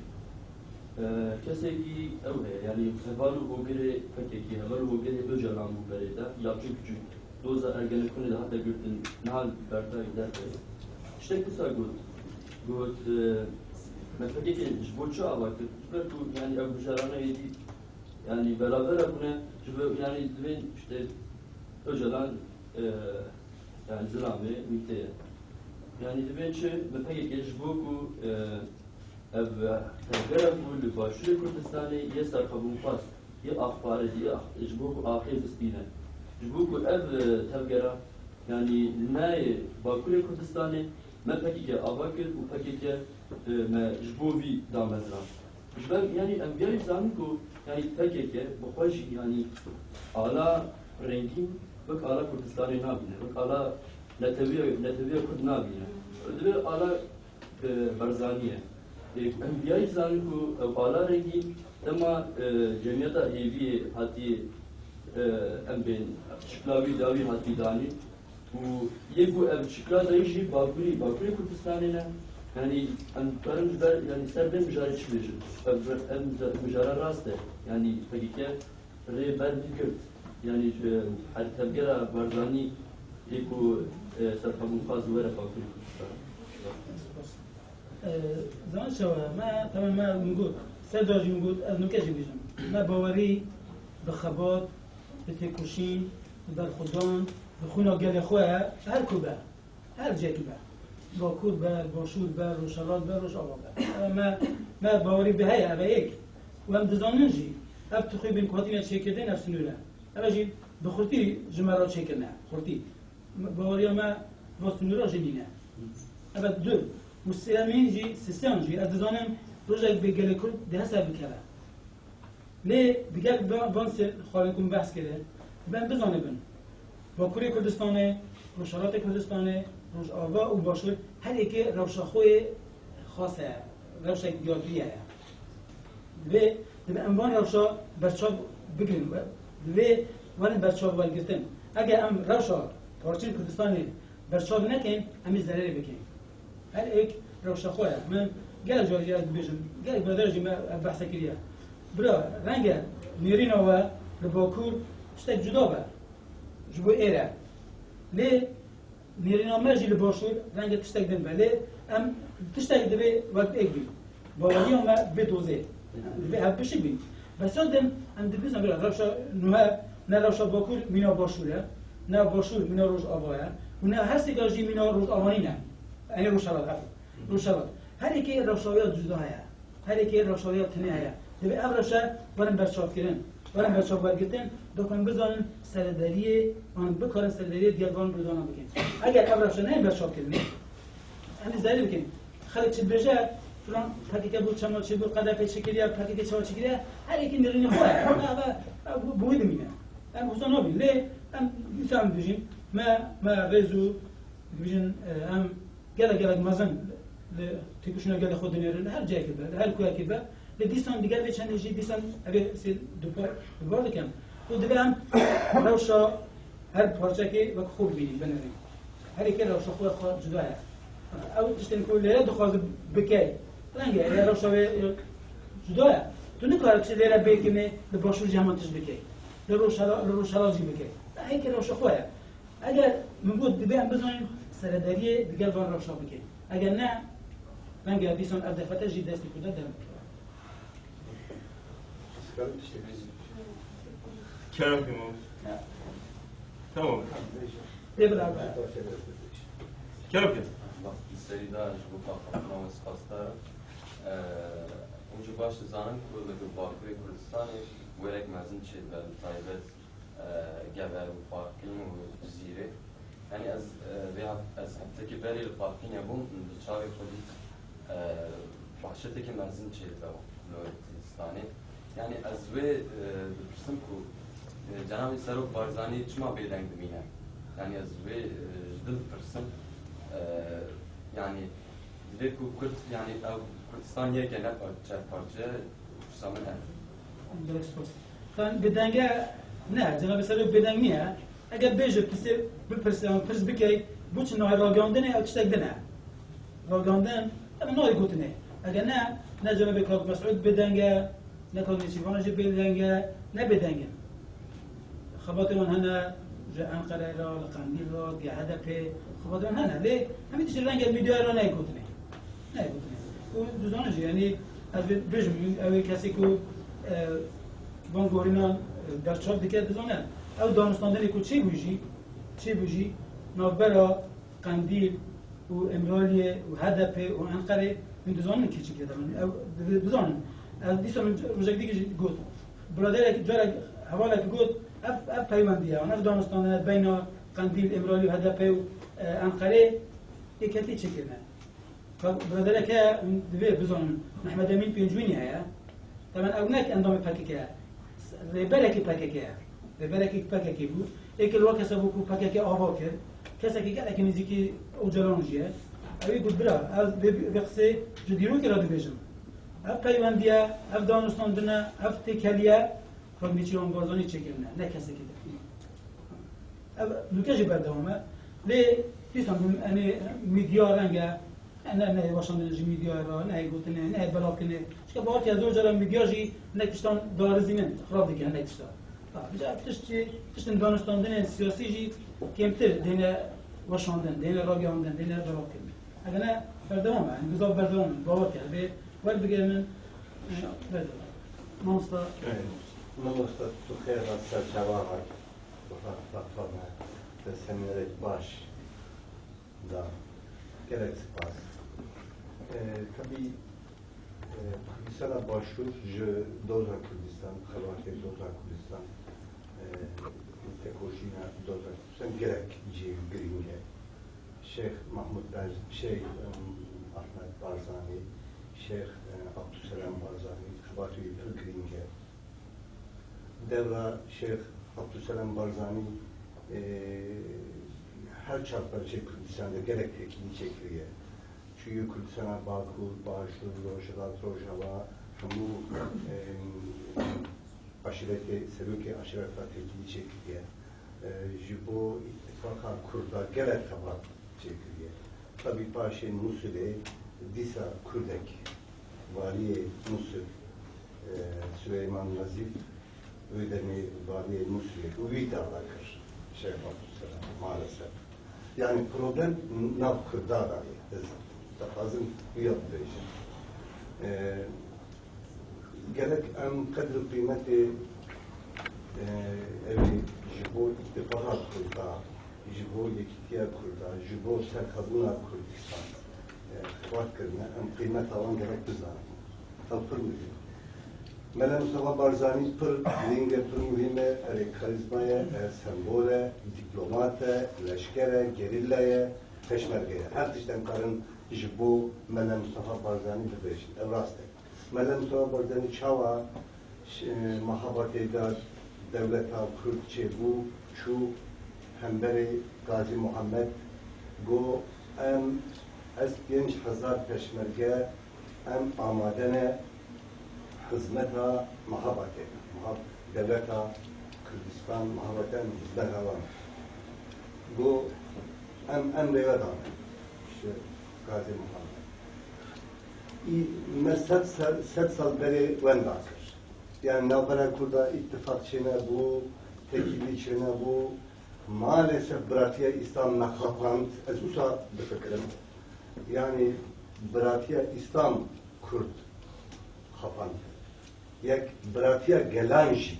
E, kesekî ew heye, yanî heval û hogirê P K K, heval û hogirê Ocalan bû berê de, Yalçın Küçük. Doza Ergenekonê de hate girtin, niha berda wî derkeve. Tiştek wisa got. Got, e, me P K K ji bo çi ava kir? Ji ber ku, yanî, ew gujarana êdî, yanî, berabera bûne, ji bo, yanî, divên, işte, Ocalan, e, yanî, zilamê wî tê ye. Yanî, divên çi? Me P K K ji bo ku, e, Ev tevgera ku li Başûrê Kurdistanê yê serxwebûnxwaz, yê axparêz, yê ax-, ji bo ku axê bistîne. Ji bo ku ev, e, tevgera, yanî li nayê Bakurê Kurdistanê me P K K ava kir û P K K, e, me ji bo vî damezrand. Ji ber, yanî em gelek zanin ku, yanî P K K bi xwe jî, yanî ala rengîn wek ala Kurdistanê nabîne, wek ala netewiya, netewiya Kurd nabîne. Divê ala e, Barzanî ye. E, em diyayî zanin ku ew ala rengîn dema, e, cemiyeta hêviyê hatiye, e, em bên şikla wî dawî hatî danîn û yê ku ev şikla dayî jî Bakurî, Bakurê Kurdistanê ne. Yanî em dikarin ji ber, yanî ser vê mijarê çi bêjin? Ev, ev mijara rast e. Yanî P K K rê ber girt. Yanî, e, her tevgera Barzanî yê ku, e, serxwebûnxwaz were Bakurê Kurdistan. E, Zan çawa, me, tamam, me min got, ser dar jî min got, ez nuke jî bêjim. Me bawerî bi xebat, bi têkoşîn, Berxwedan bi xwîna gelê xwe, her ku be, her cihekî be. Bakur be, Başûr be, Rojhelat be, Rojava be. Ev me, me bawerî bi heye, ev e yek. Û em dizanin jî, ev tixûbên ku hatine çêkirdin, ev sinûr e. Ev jî bi xurtî ji me re çêkirine, xurtî. Baweriya me va sinûra jî nîne. Ev e du. Û sêyemîn jî, sisyan jî, ez dizanim rojek bi gelê Kurd dihese bikeve. Lê digel van, van sê xalên ku min behs kire, dibe em bizanibin. Bakurê Kurdistanê, Rojhelatê Kurdistanê, Rojava û Başûr her yekê rewşa xwe yê xas heye, rewşek diyarkirî heye. Divê, divê em van rewşa berçav bigirin we, divê werin berçav wergirtin. Eger em rewşa parçeyên Kurdistanê berçav nekin, em ê zererê bikin. Her êk rewşa xwe ye. Min gelek carî ez dibêjim, gelek birader jî me ev behse kiriye. Bira, renge nêrîna we li Bakur tiştek cuda be ji bo êre. Lê nêrîna me jî li Başûr renge tiştek din be. Lê em tiştek divê wek êk bin. Baweriya me bê dozê. Divê ev pişik bin. Besa din em dibizin bira rewşa nuhe, ne rewşa Bakur mîna Başûr e, ne Başûr mîna Rojava ye û ne her sêka jî mîna Rojava nîne. Ê Rojhelat, efû. Rojhelat. Her yekê rewşa wê ya cuda heye. Her yekê rewşa wê ya tenê heye. Divê ev rewşe werin berçavkirin. Werin berçav wergirtin, dokan bizanin seredariyê, an bikarin seredariyê diya van rojana bikin. Eger ev rewşe neyên berçavkirinê, em ê zerê bikin. Xelk çi dibêje, filan P K K bû çema çêbû, K D P çêkiriye, P K K çawa çêkiriye, her yekî nêrînê xwe ye. Ev, ev, ev bi wî dimîne. Em wisa nabîn. Lê em dîsa em dibêjin, me, me rêz û dibêjin, e, em gelek, gelek mezin li têkoşîna gelê xwe dinêrin, li her cihekê be, li her kuyekê be. Lê dîsan digel vê çendê jî dîsan ev ê sê dubar, dubar dikim. Û divê em rewşa her parçekê wek xwe bibînin, binêrin. Her yekê rewşa xwe, xwe cuda ye. Ew tiştên ku lê dixwaze bikey, renge ye, rewşa wê, e, cuda ye. Tu nikare tiştê lê re bê kinê, li Başûr jî heman tişt bikey. Li Rojhela-, li Rojhelat jî bikey. Her yekê rewşa xwe ye. Eger min got, divê em bizanin seredariyê digel van rewşa bikin. Eger ne, renge dîsan ev derfete jî destê Kurda derm bikeve. Kerem kim o? Ya. Tamam. Lê bila be. Kerem kim? Bak, serî da ji bo xwe xapina we spas dayim. Eee, hûn jî baş dizanin ku li Bakurê Kurdistanê wêrek mezin çêdibe, bi taybet e, Gever û Farqîn û Cizîrê. Yanî ez, e, vê heft-, ez heftekî berê li Farqînê bûm, bi çavê xwe dît, e, wehşetekî mezin çêdibe li Kurdistanê. Yanî ez wê, e, dipirsim ku, e, Cenabê Serok Barzanî çima bêdeng dimîne? Yanî ez wê, e, ji dil dipirsim. E, yanî divê ku Kurd, yanî ew Kurdistan yek e, ne par-, çar parçe, pirsa min ev. Gelek spas. Tan bêdenge ne, Cenabê Serok bêdeng niye. Eger bêje pirsê, bipirse, yan pirs bikey, bo çi nayê ragihandinê, ew tiştek din e. Ragihandin, ev nayê gotinê. Eger ne, ne Cenabê Kak Mesûd bêdeng e, ne Kak Nêçîrvan jî bêdeng e, ne bêdeng in. Xebatê wan hene, ji Enqereyê re, li Qendîl re, di H D P, xebatê wan hene. Lê hemî tişt rengê medyayê re nayê gotinê. Nayê gotinê. Û dizanin jî, yanî, ez bê-, bêjim, ew ê kesê ku, e, van guherînan, e, berçav dike, dizane. Ew danûstandinê ku çêbû jî, çêbû jî, navbera Qendîl û Îmraliyê û H D P û Enqerê, hûn dizanin kê çi kiriye, ew dizanin. Ez dîsa min rojek dî jî got. Biraderek, carek, hevalek got, ev, ev peywendî ye, ev danûstandine beyna Qendîl, Îmralî û H D P û, e, Enqerê yê ketî çêkirine. Ka-, biradereke, hûn divê bizanin, Mehmed Emîn Pêncûnî heye. Taban ew nek endamê P K K ye. Rêberekî P K K ye. Rêberekî P K K bû. Êkê li wa kesa bû ku P K K ava kir. Kesekî gelekî nêzîkî Ocalan jî ye. Ew ê got, bira, ez vê, vê qisê ji dîrokê re dibêjim. Ev peywendiye, ev danûstandine, ev têkeliye, Kak Nêçîrvan Barzanî çêkirine, ne kesekî din. Ev nûke jî berdewam e. Lê dîsan, em ê medya renge, ne, ne weşandine ji medyayê re, ne gotinê, ne belavkirinê. Çike bawer ke zor cara medya jî hinek tiştan darizînin, xirab dike hinek tiştan. Ha, îca tişt jî, tiştên danûstandinên siyasî jî kêmtir dêne weşandin, dêne ragihandin, dêne belavkirin. Eger ne, berdewam e, yanî bizaf berdewam e, bawer ke, vê wer bigire min, e, berdewam. Mamosta. Mamosta, tu xêr hat, ser çava hat. Xwe xwe me te semînerek baş da. Gelek spas. E, tabî, e, Kurdistana Başûr ji doza Kurdistan, xebatê doza Kurdistan, e, tekoşîna doza Kurdistan gelek cihê girîng e. Şêx Mahmud Berz-, Şêx, em, Ahmed Barzanî, Şêx, e, Abdulselam Barzanî, xebatê wî pir girîng e. Dewra Şêx Abdulselam Barzanî, e, her çar perçeyê Kurdistanê de gelek têkilî çêkiriye. Çûye Kurdistana Bakur, Başûr, Rojhilat, Rojava, hemû, e, aşîretê, serokê aşîreta têkilî çêkiriye. E, ji bo îtifaqa Kurda gelek xebat çêkiriye. Tabî paşê Musilê dîsa Kurdek, valiyê Musil, e, Süleyman Nazif, wê demê valiyê Musilê bû, wî dava kir Şêx Abdulselam, maalesef. Yani problem nav Kurda da ye. Ez dixwazim wîya bibêjim. E, Gerek em qedr û qîmetê, e, evê ji bo îtifaqa Kurda, ji bo yekîtiya Kurda, ji bo serkebûna Kurdistan, e, xebat kirine, em qîmeta wan gerek bizanin. Ew pir muhîm e. Mela Mustafa Barzanî pir girîng e, pir muhîm e, erê karîzma ye, e, sembol e, dîplomat e, leşker e, gerîla ye, peşmerge ye. Her tişt em karin ji bo Mela Mustafa Barzanî bibêjin. Ew rast e. Mela Mustafa Barzanî çawa ş-, e, Mehabatê de dewleta Kurd çêbû, çû hemberê Gazî Muhammed, got, em, ez pênc hezar peşmerge, em amade ne xizmeta Mehabatê ne. Meha-, dewleta Kurdistan, Mehabatê em xizmeta wan. Got, em, em rêve dane ji Gazî Muhammed. Î me sed sal, sed sal berê wenda kir. Yani navbera Kurda îtifaq çênebû, têkilî çênebû. Maalesef biratiya Îslam me xapand. Ez wisa difikirim. Yani biratiya Îslam Kurd xapand. Yek biratiya gelan jî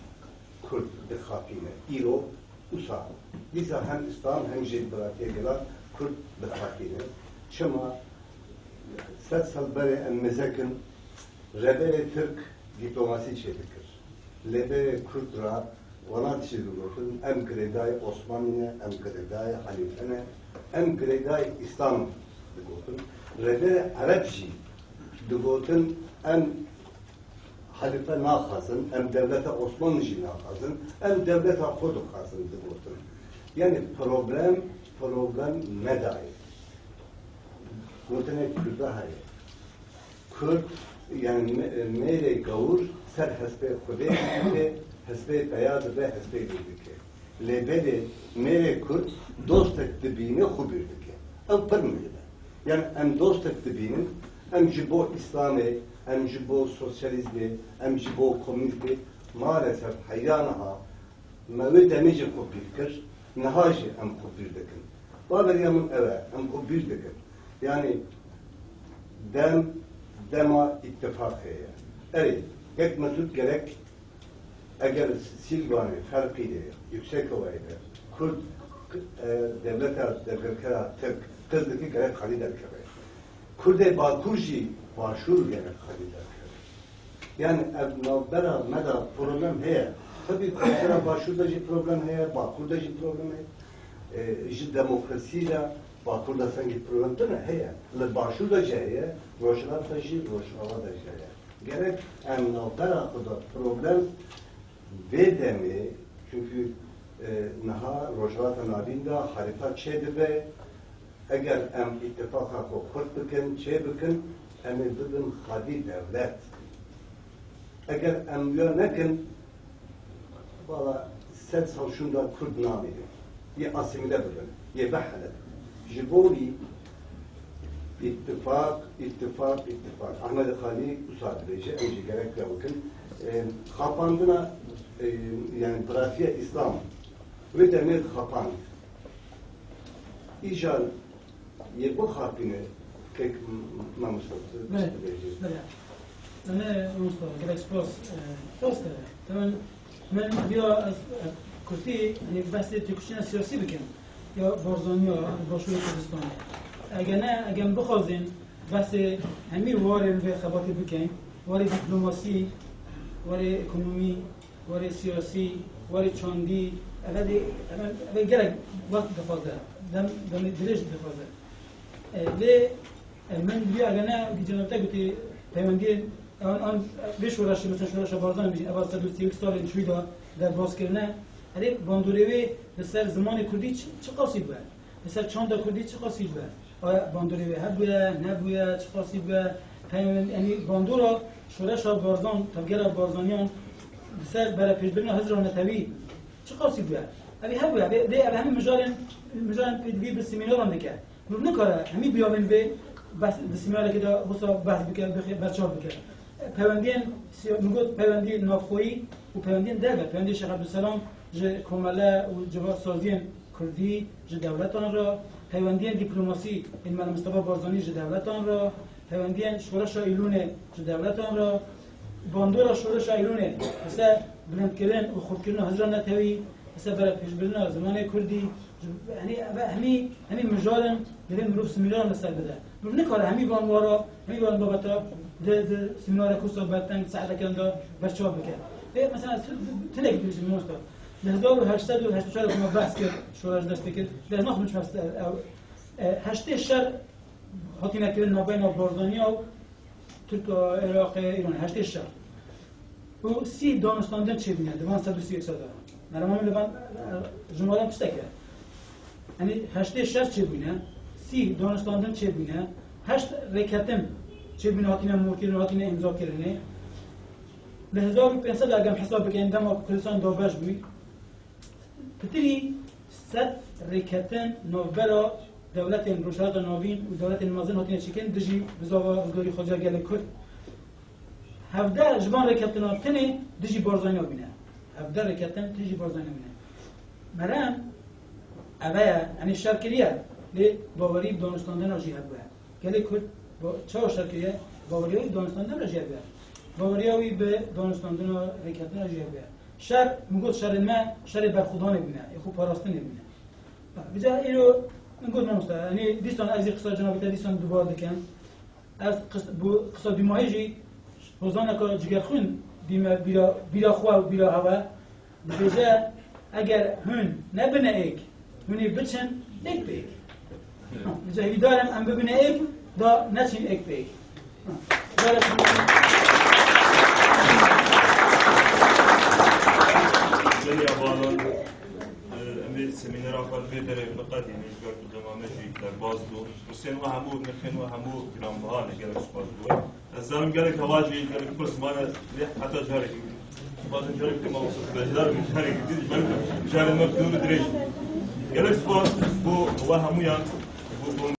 Kurd dixapîne. Îro, wisa, dîsa hem Îslam hem jî biratiya gelan Kurd dixapîne. Çima? Sed sal berê em mêzekin, rêberê Tirk dîplomasî çêdikir. Lê berê Kurd ra wana dişî digotin, em girêdayê Osmanlî ne, em girêdayê Helîfe ne, em girêdayê Îslam digotin. Rêberê Ereb jî digotin, em Helîfe naxwazin, em dewleta Osmanlî jî naxwazin, em dewleta xwe dixwazin, digotin. Yani problem, problem nedayê. Gotinek Kurda heye. Kurd, yani me-, mêrê gawur ser hespê Xwedê dike, hespê peya dibe, hespê lê dike. Lê belê mêrê Kurd dostek dibîne xwe bîr dike. Ew pir muhîm e. Yani em dostek dibînin, em ji bo Îslamê, em ji bo sosyalîzmê, em ji bo komînîzmê, maalesef heya niha me wê demê jî xwe bîr kir, niha jî em xwe bîr dikin. Baweriya min ew e, em xwe bîr dikin. Yani dem, dema îtifaqê ye. Erê, yek Mesûd gerek Eger Sîlvanê, Ferqînê, Yuksekovayê de Kurd, e, dewleta dagirkera Tirk qird dike, gerek xalî derkeve. Kurdê Bakur jî Başûr gerek xalî derkeve. Yani ev navbera me de problem heye. Tabî navbera Başûr de jî problem heye, Bakur de jî problem heye. E, ji demokrasî de Bakur de sengî problem tune heye. Li Başûr de jî heye, Rojhilat de jî, Rojava de jî heye. Gerek em navbera xwe de problem vê demê, çunkî, e, niha Rojhilata Navîn de harîta çêdibe, eger em îtifaqa xwe xurt bikin, çê bikin, em ê bibin xwedî dewlet. Eger em wiya nekin, Vala sed sal şûnda Kurd namînin. Yê asîmîle bibin, yê bihelin. Ji bo wî îttifaq, îttifaq, îttifaq. Ahmed Xalî wisa dibêje, em jî gerek ya bikin. Ê, xapandina, ê, yani biratiya Îslam. Wê demê xapand. Îja Yê bixapîne kek mamoste. Belê, belê. Belê, mamoste, gelek spas. E, rast e. Temen, min diya ez, e, Kurtî, yanî behsê têkoşîna siyasî bikin ya Barzaniya li Başûrê Kurdistanê. Eger ne, eger em bixwazin behsê hemî warên vê xebatê bikin, warê dîplomasî, warê ekonomî, warê siyasî, warê çandî, eve dê, eve, eve gelek wext dixwaze, dem, demê dirêj dixwaze. E, lê, e, min diviya eger ne, wekî cenab te gotî, peywendiyên, an, an, vê şoreşê, mesela şoreşa Barzanî bijîn, eva sed û sî û yek salên çûyî de derbas kirine, erê bandorê wê li ser zimanê kurdî çi, çi qasî bûye? Li ser çanda kurdî çi qasî bûye? Aya bandorê wê hebûye, nebûye, çi qasî bûye? Peywen-, yanî bandora şoreşa Barzan, tevgera Barzaniyan li ser berepêşbirina hizra netewî çi qasî bûye? Ev ê hebûye, vê, vê ev hemî mijarên, mijarên pêdivî bi semînaran dike. Mirov nikare hemî biyavên vê behs, di semînarekê de wisa behs bike, bixê, berçav bike. Peywendiyên siya-, min got peywendiyê navxweyî û peywendiyên derve, peywendiyê Şêx Ebdulselam ji komele û civatsaziyên kurdî ji dewletan re, peywendiyên dîplomasî ên Mela Mistefa Barzanî ji dewletan re, peywendiyên şoreşa Îlûnê ji dewletan re, bandora şoreşa Îlûnê li ser bilindkirin û xurtkirina hizra netewî, li ser berepêşbirina zimanê kurdî, ji, yanî, ev hemî, hemî mijar in, divê mirov semînaran li ser bide. Mirov nikare hemî van wara, hemî van babeta di, di semînarek wisa berteng saetekan de berçav bike. Vê, mesela, ez tu-, tu-, tinek dibêjim, mamosta. Li hezar û heşt sed û heştê çar de me behs kir, şoreş dest pê kir. Lê ez naxim çi behs, ew, e, heştê şer hatine kirin navbeyna Barzaniya û Tirk, e, Iraqê, Îran, heştê şer. Û sî danûstandin çêbûne di van sed û sî û yek sal de. Merema min li van, e, jimara tiştek e. Yanî heştê şer çêbûne, sî danûstandin çêbûne, heşt rêketin çêbûne, hatine morkirin, hatine îmzakirinê. Li hezar û pênc sed de eger em hesab bikin, dema ku Kurdistan dabeş bû, pitirî sed rêketin navbera dewletên Rojhilata Navîn û dewletên mezin hatine çêkirin dijî bizava rizgarî xwezîya gelê Kurd. Hevdeh ji van rêketina tenê dijî Barzaniya bûne. Hevdeh rêketin dijî Barzaniya bûne. Merem, eve ye, yanî şer kiriye, lê bawerî bi danûstandina jî hebûye. Gelê Kurd ba-, çawa şer kiriye? Baweriya wî bi danûstandina jî hebûye. Baweriya wî bi danûstandina rêketina jî hebûye. Şer, min got şerên me, şerê berxwedanê bûne, ê xwe parastinê bûne. Vêca îro min got mamosta, yanî dîsan ez jî qisa cenabê te dîsan dubar dikim. Ez qis-, bu qisa dûmahî jî hozaneka Cigerxwîn dîme bîra, bîra xwe û bîra hewe. Dibêje, eger hûn nebine êk, hûn ê biçin êk bi êk. Vêca hîvîdar im em bibine êk, da neçin êk bi êk. Gelî hevalon, e, em ê semînera xwe li vê derê biqedînin, ji ber ku dema me jî derbas bû. Pirsên we hemû, nirxên we hemû giranbiha ne, gelek spas bo we. Ez zanim gelek heval jî, gelek pirs mane, lê heta carekê. Dixwazim carekê mamoste beşdar bin, carekê din, ji ber ku carên me bi dûr û dirêj. Gelek spas bo we hemûyan, bo